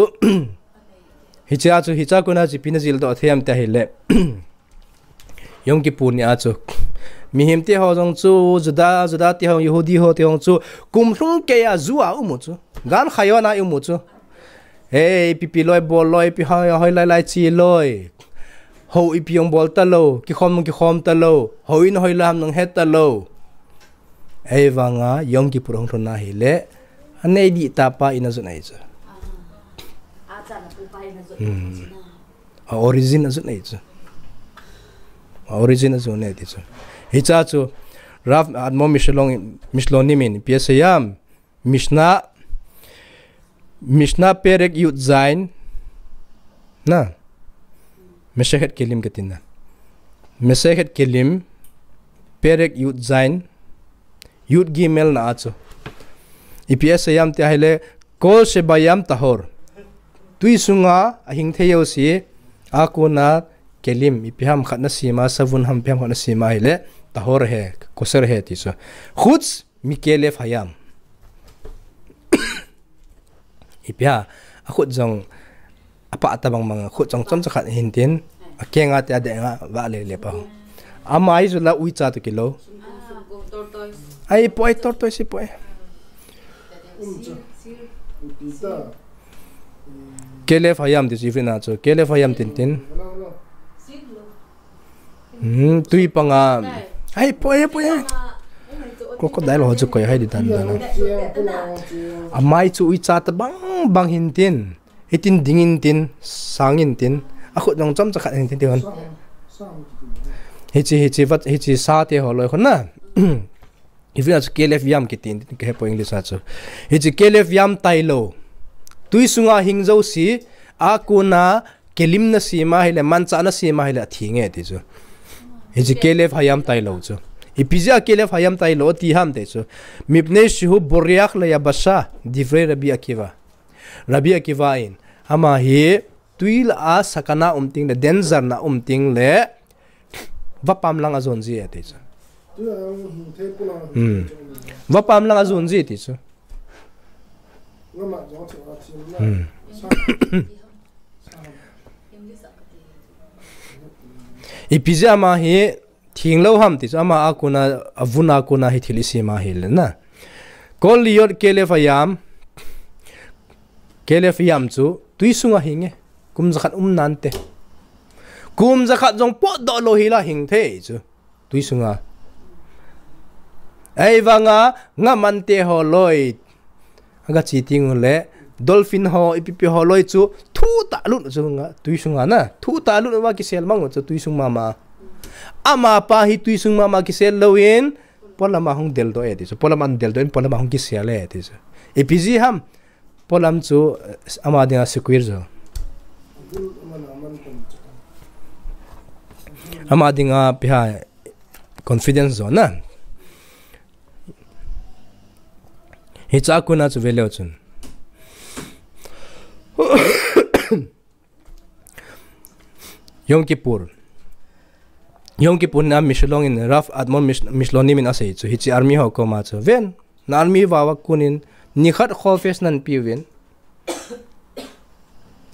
hiche a chu, hiche a kona chu ipi na jil doh thei ham ti ahile. Yom Kippur ni a chu. Mihem te ho jong chu, Juda, Juda te ho, Yehudi ho te ho chu, kum lhung kei a ju a um u chu. Gan khayon a um u chu. Hei, ipi pi loi bol loi, ipi hoi, hoi lai lai chi loi. Ho ipi jong bol talou, kikhom kikhom talou. Ho in hoi lam nang het talou. Ahivanga Yom Kippur hung lhun ahile, anei dih tah pa in ajut ahi chu. Hmm. A origin ajut ahi chu. A origin ajut ahi ti chu. Hiche a chu, Rav Admor Mishlong, Mishlonim in, P S A M, Mishnah, Mishnah Perek Yud Zayin, na, Masechet Kelim kati na. Masechet Kelim, Perek Yud Zayin, Yud Gimel na a chu. Ipi asei em ti ahile, Kol shebayim tahor. Tui sunga ahing thei jouse, akona kelim, ipi ham khat na sem a, savun ham ipi ham khat na sem a ahile, tahor ahi, kosher ahi ti chu. Chutz mikelev hayam. Ipi ham, akhut jong, apah tabang bang, akhut jong chomcha khat hintin, akeng a te adeh a, vah lele pa. Amai chu la uicha toh kilou. Ahipoi, tortoise ahipoi. Kelev hayam ti chu Ivrit na chu. Kelev hayam tin tin. Hmm, tui panga. Ahipoi, ahipoi. Crocodile ho chu koi hai di dan dan. Amai chu uicha tabang bang hin tin. Hitin dingin tin, sangin tin. Akhut jong chomcha khat hin tin ti hon. Hichi, hichi, vat, hichi sa te ho loi khun na. Ivin a chu K L F yam kitin tin, kahe poi English a chu. Hichi K L F yam tailou. Tui sunga hing jouse, akona kelim na sema hile, mancha na sema hile, athi nge ti chu. Hichi K L F hayam tailou chu. Ipi jeh a K L F hayam tailou ti ham ti chu. Mipnei shehu boriach leyabasha, divrei Rabbi Akiva. Rabbi Akiva in. Ama hi, tui lah a sakana um ting le, danger na um ting le, vapam lang a jon ji e ti chu. Hmm. Vapam lang a jon ji ti chu. Hmm. Ipi jeh a ama hi thinglou ham ti chu ama a kona, avun a kona hi thil isem a hile na. Kol liyot K L F ayam, K L F ayam chu tui sunga hinge. Kum jakhat um nante. Kum jakhat jong potdoh lou hila hing thei chu. Tui sunga. Ahivanga, nga mante ho loi. Aga chi ting le, dolphin ho, ipi pi ho loi chu, thu ta lut chu nga, tui sunga na. Thu ta lut va kisel mang chu tui sung mama. Amapa hi tui sung mama kisel louvin, polama hung deldoh e ti chu. Polama hung deldoh in, polama hung kisel e ti chu. Ipi jeh ham, Polam chu, eh, ama dinga secure jo. Ama dinga piha confidence jo na. Hicha kona chu veleu chun. Yom Kippur. Yom Kippur na Mishlong in Rav Admon Mish-, Mishlonim in asei chu. Hichi army ho koma chu. Ven. Na army vava kunin, nikhat khofes nanpi uvin.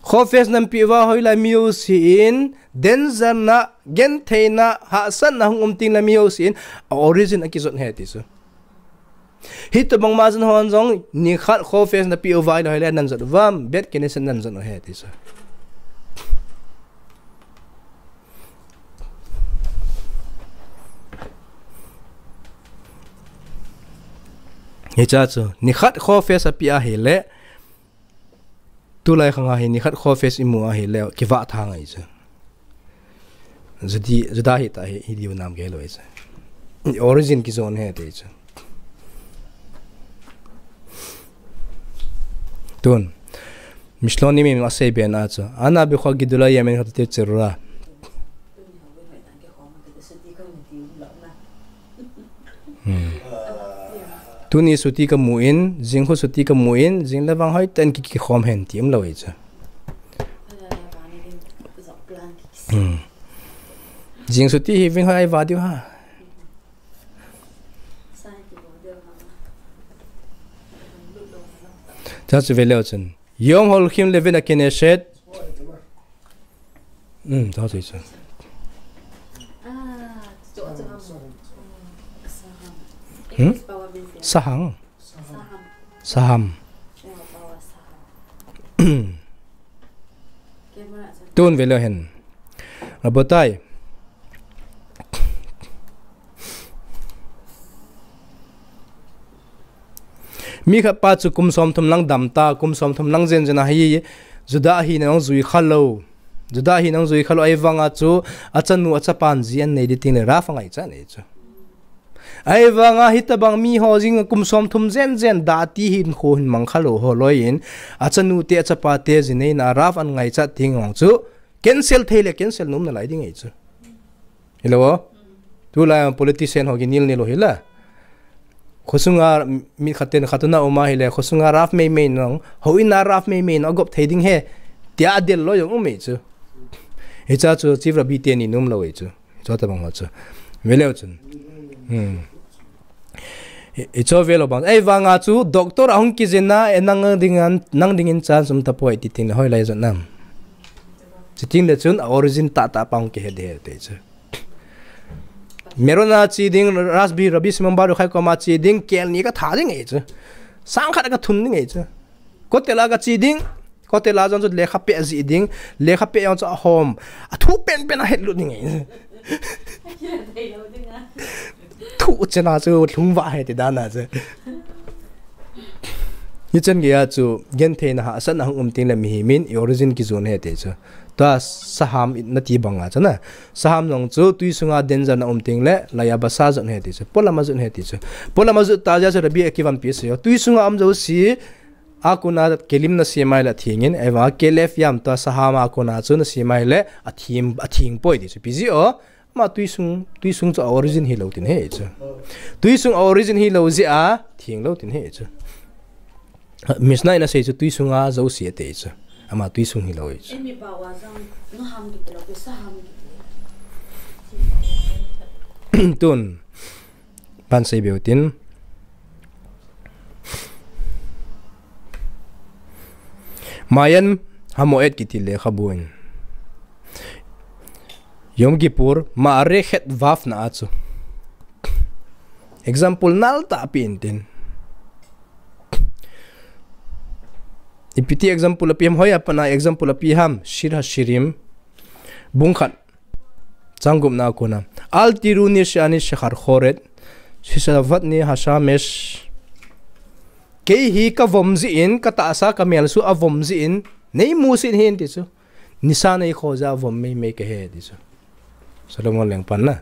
Khofes nanpi uva hoilai mi jousen, danger na, gentheina, hahsatna hung um ting le mi jousen, a origin akijot ahi ti chu. Hitobang ma jon hon jong, nikhat khofes napi uva hoilai nan jot uvam, Beit Knesset nan jot u ahi ti chu. Hicha chu, nikhat khofes api ahile, tulai khanga hi nikhat khofes imu ahile, kivah tha ngai chu. Judi, Juda hita hi, hi diu nam kei lou chu. Origin kijon ahi ti chu. Tun. Mishlonim in asei ben a chu. Ana bechol gedula yamin khatate cherura. Hmm. Tuni suti kamu in, jing khu suti kamu in, jing le vang hoitah in ki, kikhom hen ti umlou e chu. Hmm. Jing suti hi vin hoi ai va diu ha. Cha chu veleu chun. Yom Holchim Levin HaKnesset. Hmm, cha chu chu. Hmm? Saham. Saham. Tun veleu hen. Rabotai. Mi khat pa chu kum somthum lang dam ta, kum somthum lang jen jen a hi, Juda ahina jui khalou. Juda ahina jui khalou, ahivanga chu, achanu, achapan ji anei ding tin le Rav angaichat anei chu. Ahivanga hitobang mi ho jing kum somthum jen jen da ti hin kho hin mang khalou ho loi in, achanu te, achapa te ji neina Rav angaichat ding vang chu, cancel thei le cancel nom nalai ding ahi chu. Hilou o. Tulai politician ho kinel nel u hila. Khosunga mi khat ten khat na um ahile, khosunga Rav mei mei nang, houin a Rav mei mei nang, agop thei ding ahi. Tia adel lou jong um e chu. Hicha chu Chief Rabbi teni nom lou e chu. Chutobang ho chu. Veleu chun. Hmm. I, icho velou bang. Ahivanga chu doctor ahung kijin a, e nang dingin, nang dingin chance um tapoi ti ting le hoilai jot nam. Chuting le chun a origin tahtah pa hung kihe ding ahi ti chu. Meron a che ding, Rav Rabbi Shimon Bar Yochai koma che ding, kel ni katha ding ahi chu. Sang khat kathum ding ahi chu. Kotel a kache ding, kotel a jong chu lekha peh jih ding, lekha peh jong chu ahom. Athu pen pen ahet lut ding ahi. Thu Pu chena chu lhungva he ti dan a chu. Hichan geiya chu gentheina hahsatna hung um teng le mihem in i origin kijon he ti chu. Tua saham nati banga chu na. Saham jong chu tui sunga danger na um teng le laiya basa jon he ti chu. Polam a jon he ti chu. Polam a jon ta jeh chu Rabbi Akivan pi se yo. Tui sunga um jouse a kona kelim na sem a ahile atheng in, ahivang kelef yam tua saham a kona chu na sem a ahile atheng, atheng poi ti chu. Ipi jeh a, ama tui sung, tui sung chu a origin hilou tin ahi chu. Tui sung a origin hilou jeh a, theng lou tin ahi chu. Mishnah in asei chu tui sunga jouse ati chu. Ama tui sung hilou ahi chu. Emi pa wa jang, nu ham kiti lou, pe sa ham kiti. Tun, ban sei beu tin. Mayan Hamoed kiti lekhabu in. Yom Kippur, Ma'arechet Vav na a chu. Example nal tah ape in tin. Ipi ti example ape ham, hoiya pat na example ape ham, Shir HaShirim, bung khat, chang gup na a kona. Al tiruni she'ani shecharchoret, shesavatni hashamesh. Kei hi ka vom jeh in, ka tahsa ka melsu a vom jeh in, nei musit hih in ti chu. Nisa nei kho jeh a vom meimei ka hi ti chu. Solomon lengpan na.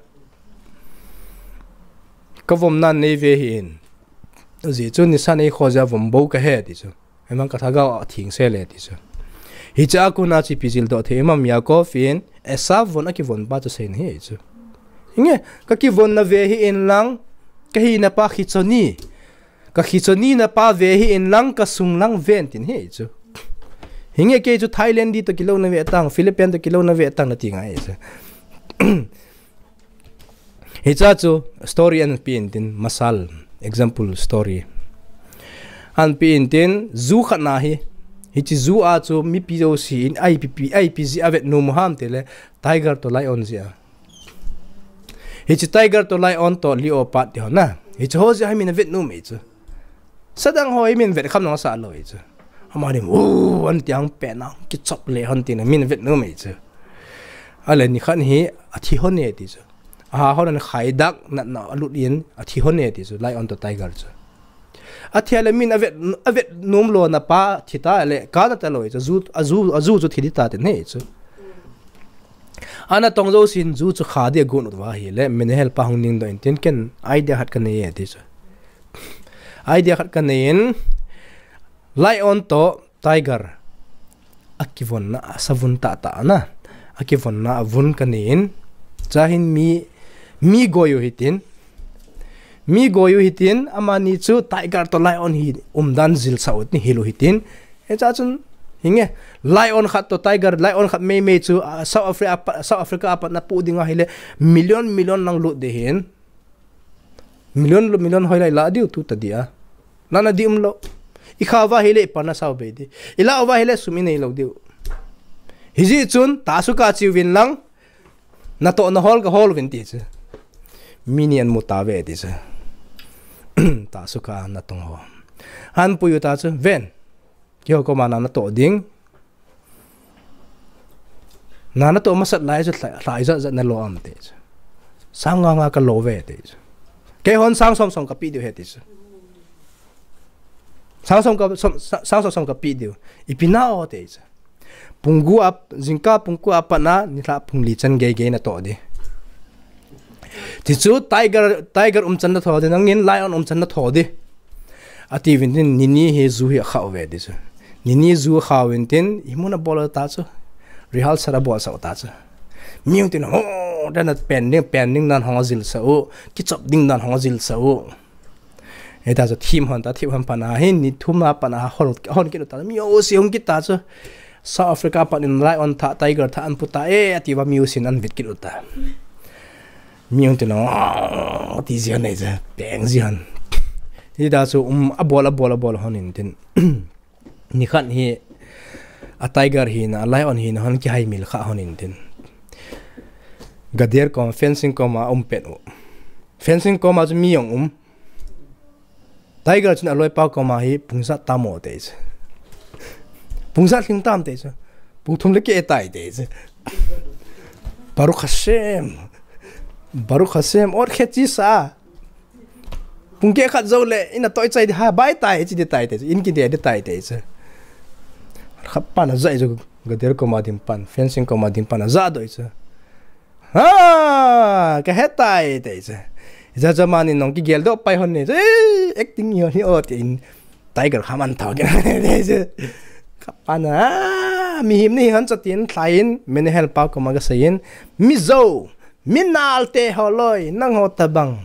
Ka vomnan nei ve hih in. Ajeh chu nisa nei kho jeh a vom bou ka hi ti chu. Ahivang ka thagau atheng sel e ti chu. Hiche a kona chu ipi jildoh thei ham, Yaakov in Esav von akivon pa chu seina ahi chu. Hinge, ka kivon na ve hih in lang, ka hina pa khichoni. Ka khichoni na pa ve hih in lang, ka sung lang ven tin ahi chu. Hinge, kei chu Thailand di toh kilou na ve tang, Philippines toh kilou na ve tang nati ngai chu. Hiche a chu story ahin pe in tin, masal, example story. Ahin pe in tin, zoo khat na ahi. Hiche zoo a chu mipi jouse in, ipi, ipi jeh a avet nom u ham ti le, tiger toh lion jeh a. Hiche tiger toh lion toh leopard ti ho na. Hiche ho jeh a hi min avet nom e chu. Sadang ho hi min vet kham nang asah lou e chu. Amani, "Ooh," ahin ti a, pen a, kichop le hon ti na min avet nom e chu. Ahile nikhat hi athi hon e ti chu. Aha hon ahin khai dak, natna alut in athi hon e ti chu. Lion toh tiger chu. Athi a le min avet, avet nom lou na pa thi ta le, ka na ta lou e chu. Zoo, a zoo, a zoo chu thi di ta tin ahi chu. Ana tong jousen zoo chu kha dia gon ut uva ahile, Menahel pa hung dingdoh in tin, ken idea khat ka nei e ti chu. Idea khat ka nei in, lion toh tiger akivonna, asavun tahtah na, akivonna avun ka nei in, chuin mi, mi goi u hitin, mi goi u hitin, amani chu tiger toh lion hi umdan jilsah u tin hil u hitin, Hiche a chun, hinge, lion khat toh tiger, lion khat meimei chu, ah, South Africa a pat, South Africa a pat na pu ding ahile, million, million lang lut ding ahin. Million, million hoilai la diu tu ta dia. Lana di umlou. I kha uva ahile i parnasa u bei di. I la uva ahile sum i nei lou diu. Hijeh chun, tahsuka che uvin lang, natoh na hol ka hol uvin ti chu. Mi ni ahin mu tauve ti chu. Tahsuka natong ho. Ahin pui u ta chu, ven. Keiho koma na natoh ding. Na natoh masat lai chu lha, lha ijat jat na lo am ti chu. Sang nga nga ka lo uve ti chu. Keihon sang som som ka pe diu ahi ti chu. Sang som ka, som, sa-, sang som som ka pe diu. Ipi na o ti chu. Pung gup a, jingkah pung gup a pat na, nilhah pung li chan gei gei natoh ding. Ti chu tiger, tiger umchan natho ding, nangin lion umchan natho ding. Ati uvin tin, ni ni hi zoo hi akha uve ti chu. Ni ni zoo akha uvin tin, imun abol u ta chu. Rehearsal abol sah u ta chu. Miu tin, ho, dan a pen ding, pen ding dan hung ajilsah u. Kichop ding dan hung ajilsah u. Hita chu thim hon ta, thim hon pat na hin, ni thum a pat na hon, hon kit u ta, mi jouse hung kit ta chu. South Africa a pat in lion thah, tiger thah ahin pu ta, e, ati uva mi jousen ahin vet kit u ta. Mi hung tin, o, ti ji hon nei chu, peng ji hon. Hita chu, um, abol, abol, abol hon in tin. Nikhat hi, a tiger hina, a lion hina, hon kihaimil kha hon in tin. Gader kom, fencing koma um pet u. Fencing koma chu mi jong um. Tiger chun aloipa koma hi pung ijat tam o ti chu. Pung ijat lhing tam ti chu. Pung thum le keh tai ti chu. Baruch Hashem. Baruch Hashem. Ot khe chi sa. Pung keh khat jou le, in a toi chai di ha, bai tai, chi di tai te, in kide di tai te, chi. Khat pan a jai chu, gader koma ding pan, fencing koma ding pan a ja doi chu. Ha, ka he tai, te chu. Ja ja mani nong kigel do pai hon ni, eh, acting yo ni o te in, tiger kha man thau ke, te chu. Khat pan a, mihem ni han chatin, thlain, Menahel pa koma ka sayin, mi jou, mi nal te ho loi, nang ho tabang,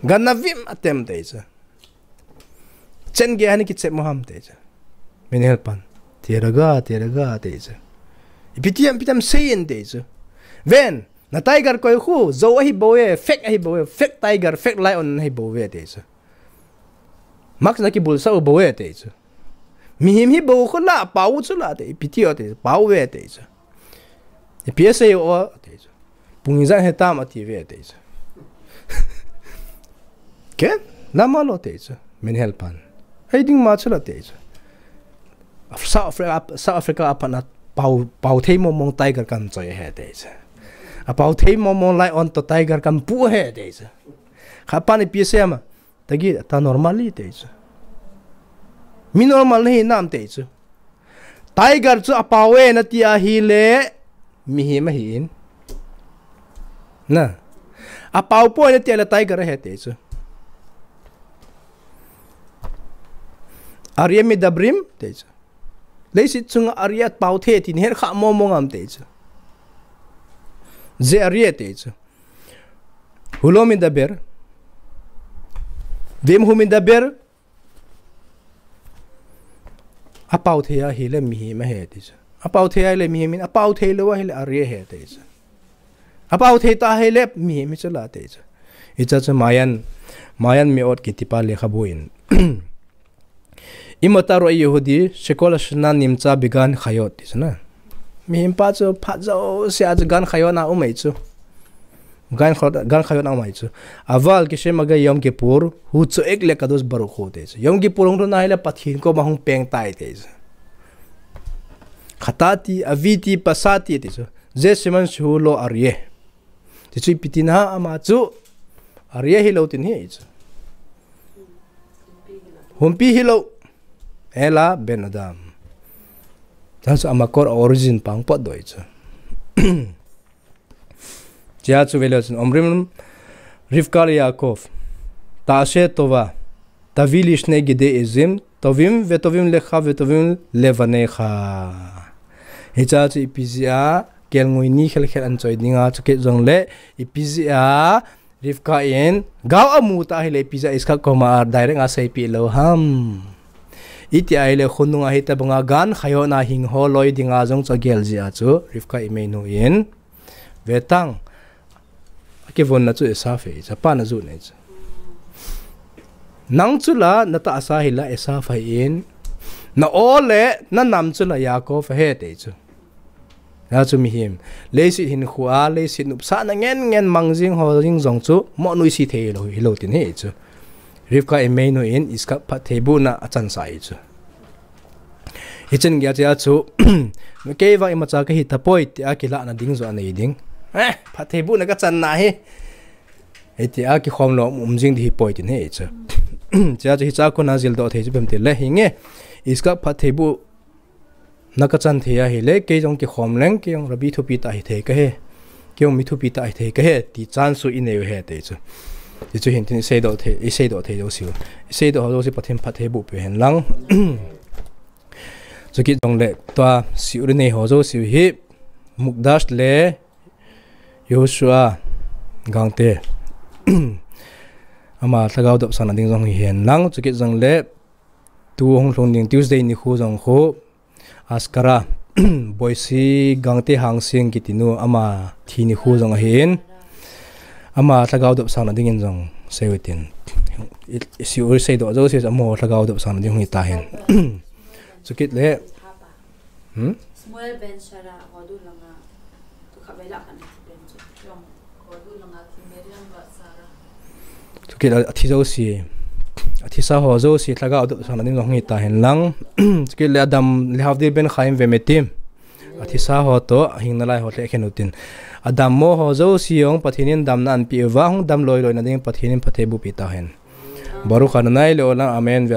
gana vim atem te chu. Chen ge hani kichep mo ham te chu. Menahel pan. Tiraga, tiraga te chu. Ipi tiam, ipi tiam seiyin te chu. Ven, na tiger koi khu, jou ahi bou e, fake ahi bou e, fake tiger, fake lion ahi bou e te chu. Max na kibulsa u bou e te chu. Mihem hi bou khu la, pau chu la te, ipi ti o te, pau e te chu. Ipi asei o te chu. Pung ijat he tam ati ve te chu. Ken, lama lo te chu. Menahel pan. Hei ding ma chu la te chu. South Africa, South Africa a pan a pau, pau thei mong mong tiger kan choi he te chu. A pau thei mong mong lion to tiger kan pu he te chu. Khat pan ipi asei ma. Tagi ta normal li te chu. Mi normal nahi nam te chu. Tiger chu a pau e na ti ahi le mihem ahi in. Na. A pau poi na ti le tiger ahi te chu. Arye midabrim te chu. Leiset chunga arye pau thei ti ni her kha mo mo ngam te chu. Je arye te chu. Hulo midaber. Vim hu midaber. A pau thei ahi le mihem ahi te chu. A pau thei ahi le mihem in, a pau thei lo ahi le arye ahi te chu. A pau thei ta ahi le mihem hi chu la te chu. Icha chu Mayan, Mayan mi ot kiti pa lekhabu in. Imataru Yehudi, Shekol Ashna Nimtsa Began Chayot, ti chu na. Mihem pa chu phat jouse a chu gan chayot na um ahi chu. Gan chayot, gan chayot na um ahi chu. Aval kishem aga Yom Kippur, hu chu ek le kadosh baruch hu te chu. Yom Kippur hung lhun ahi le Pathen koma hung peng tai te chu. Khatati, aviti, pasati te chu. Ze siman shu lo arye. Ti chu ipi tina ama chu. Arye hi lo tin hi chu. Humpi hi lo. Ela ben Adam. Tan chu ama kor origin pang pot doi chu. Chia chu vele chun omrim Rivka le Yaakov. Ta'aseh tova. Tavi li shnei gidei ezim. Tovim ve tovim lecha ve tovim levanecha. Hicha chu ipi jia kelngoi ni khel khel an choi dinga chu kit jong le ipi jia Rivka in gao amu ta ahi le ipi jia Isak koma direct a seipi lo ham. Iti ahi le khonung ahi ta banga gan chayot na hing ho loi dinga jong chu gel jia chu Rivka i meinu in vetang. Akivon na chu Esav e, chapa na ju nei chu. Nang chu la, na tahsa hi la Esav ahi in. Na o le, na nam chu la Yaakov ahi te chu. Na chu mihem. Leiset hin khu a, leiset nupsa na ngen ngen mang jing ho jing jong chu, mo nuisi thei lo, hi lo tin hi chu. Rivka i meinu in, Isak phattheibohna achan sa hi chu. Hichin gei a chu, kei vang imacha kahi tapoi, tia kilahna ding jo anei ding. Eh, phattheibohna kachan na hi. Hitia kikhom lou um jing di hi poi tin hi chu. Chia chu hicha kona jil doh thei chu bem ti le hi nge. Isak phattheibohna kachan thei ahi le, kei jong kikhom leng, kei jong Rabbi thupi ta hi thei kahi. Kei jong mi thupi ta hi thei kahi, ti chan su i nei u hi te chu. Ti chu hin tin i seidoh thei, i seidoh thei jouse u. I seidoh ho jouse Pathen phattheiboh pe hen lang. Chukit jong le, tua siu ri nei ho jouse u hi, Mukdash le, Yehoshua, Gangte. Ama lhagao dopsang na ding jong hi hen lang, chukit jong le, tu hung lhung ding Tuesday ni khu jong khu, Askara, Boisi Gangte Hangsing kiti nu ama thi ni khu jong ahi in. Ama lhagao dopsang na ding in jong sei u tin. I, i siu seidoh jouse amaho lhagao dopsang na ding hi ta hen. Chukit le. Hmm? Shmuel ben Shara, Hodu langa. Tu kha vela kan Chukit a thi jouse, a thisa ho jouse, lhagao dopsang na ding jong hi ta hen lang. Chukit le Adam le Havdil ben Chaim ve metim. A thisa ho to, a hing nalai ho le khen u tin. Adam mo ho jouse jong Pathen in damna anpe uva, hung dam loi loi na ding Pathen in phattheiboh pe ta hen. Baruch Adonai leolam amen ve.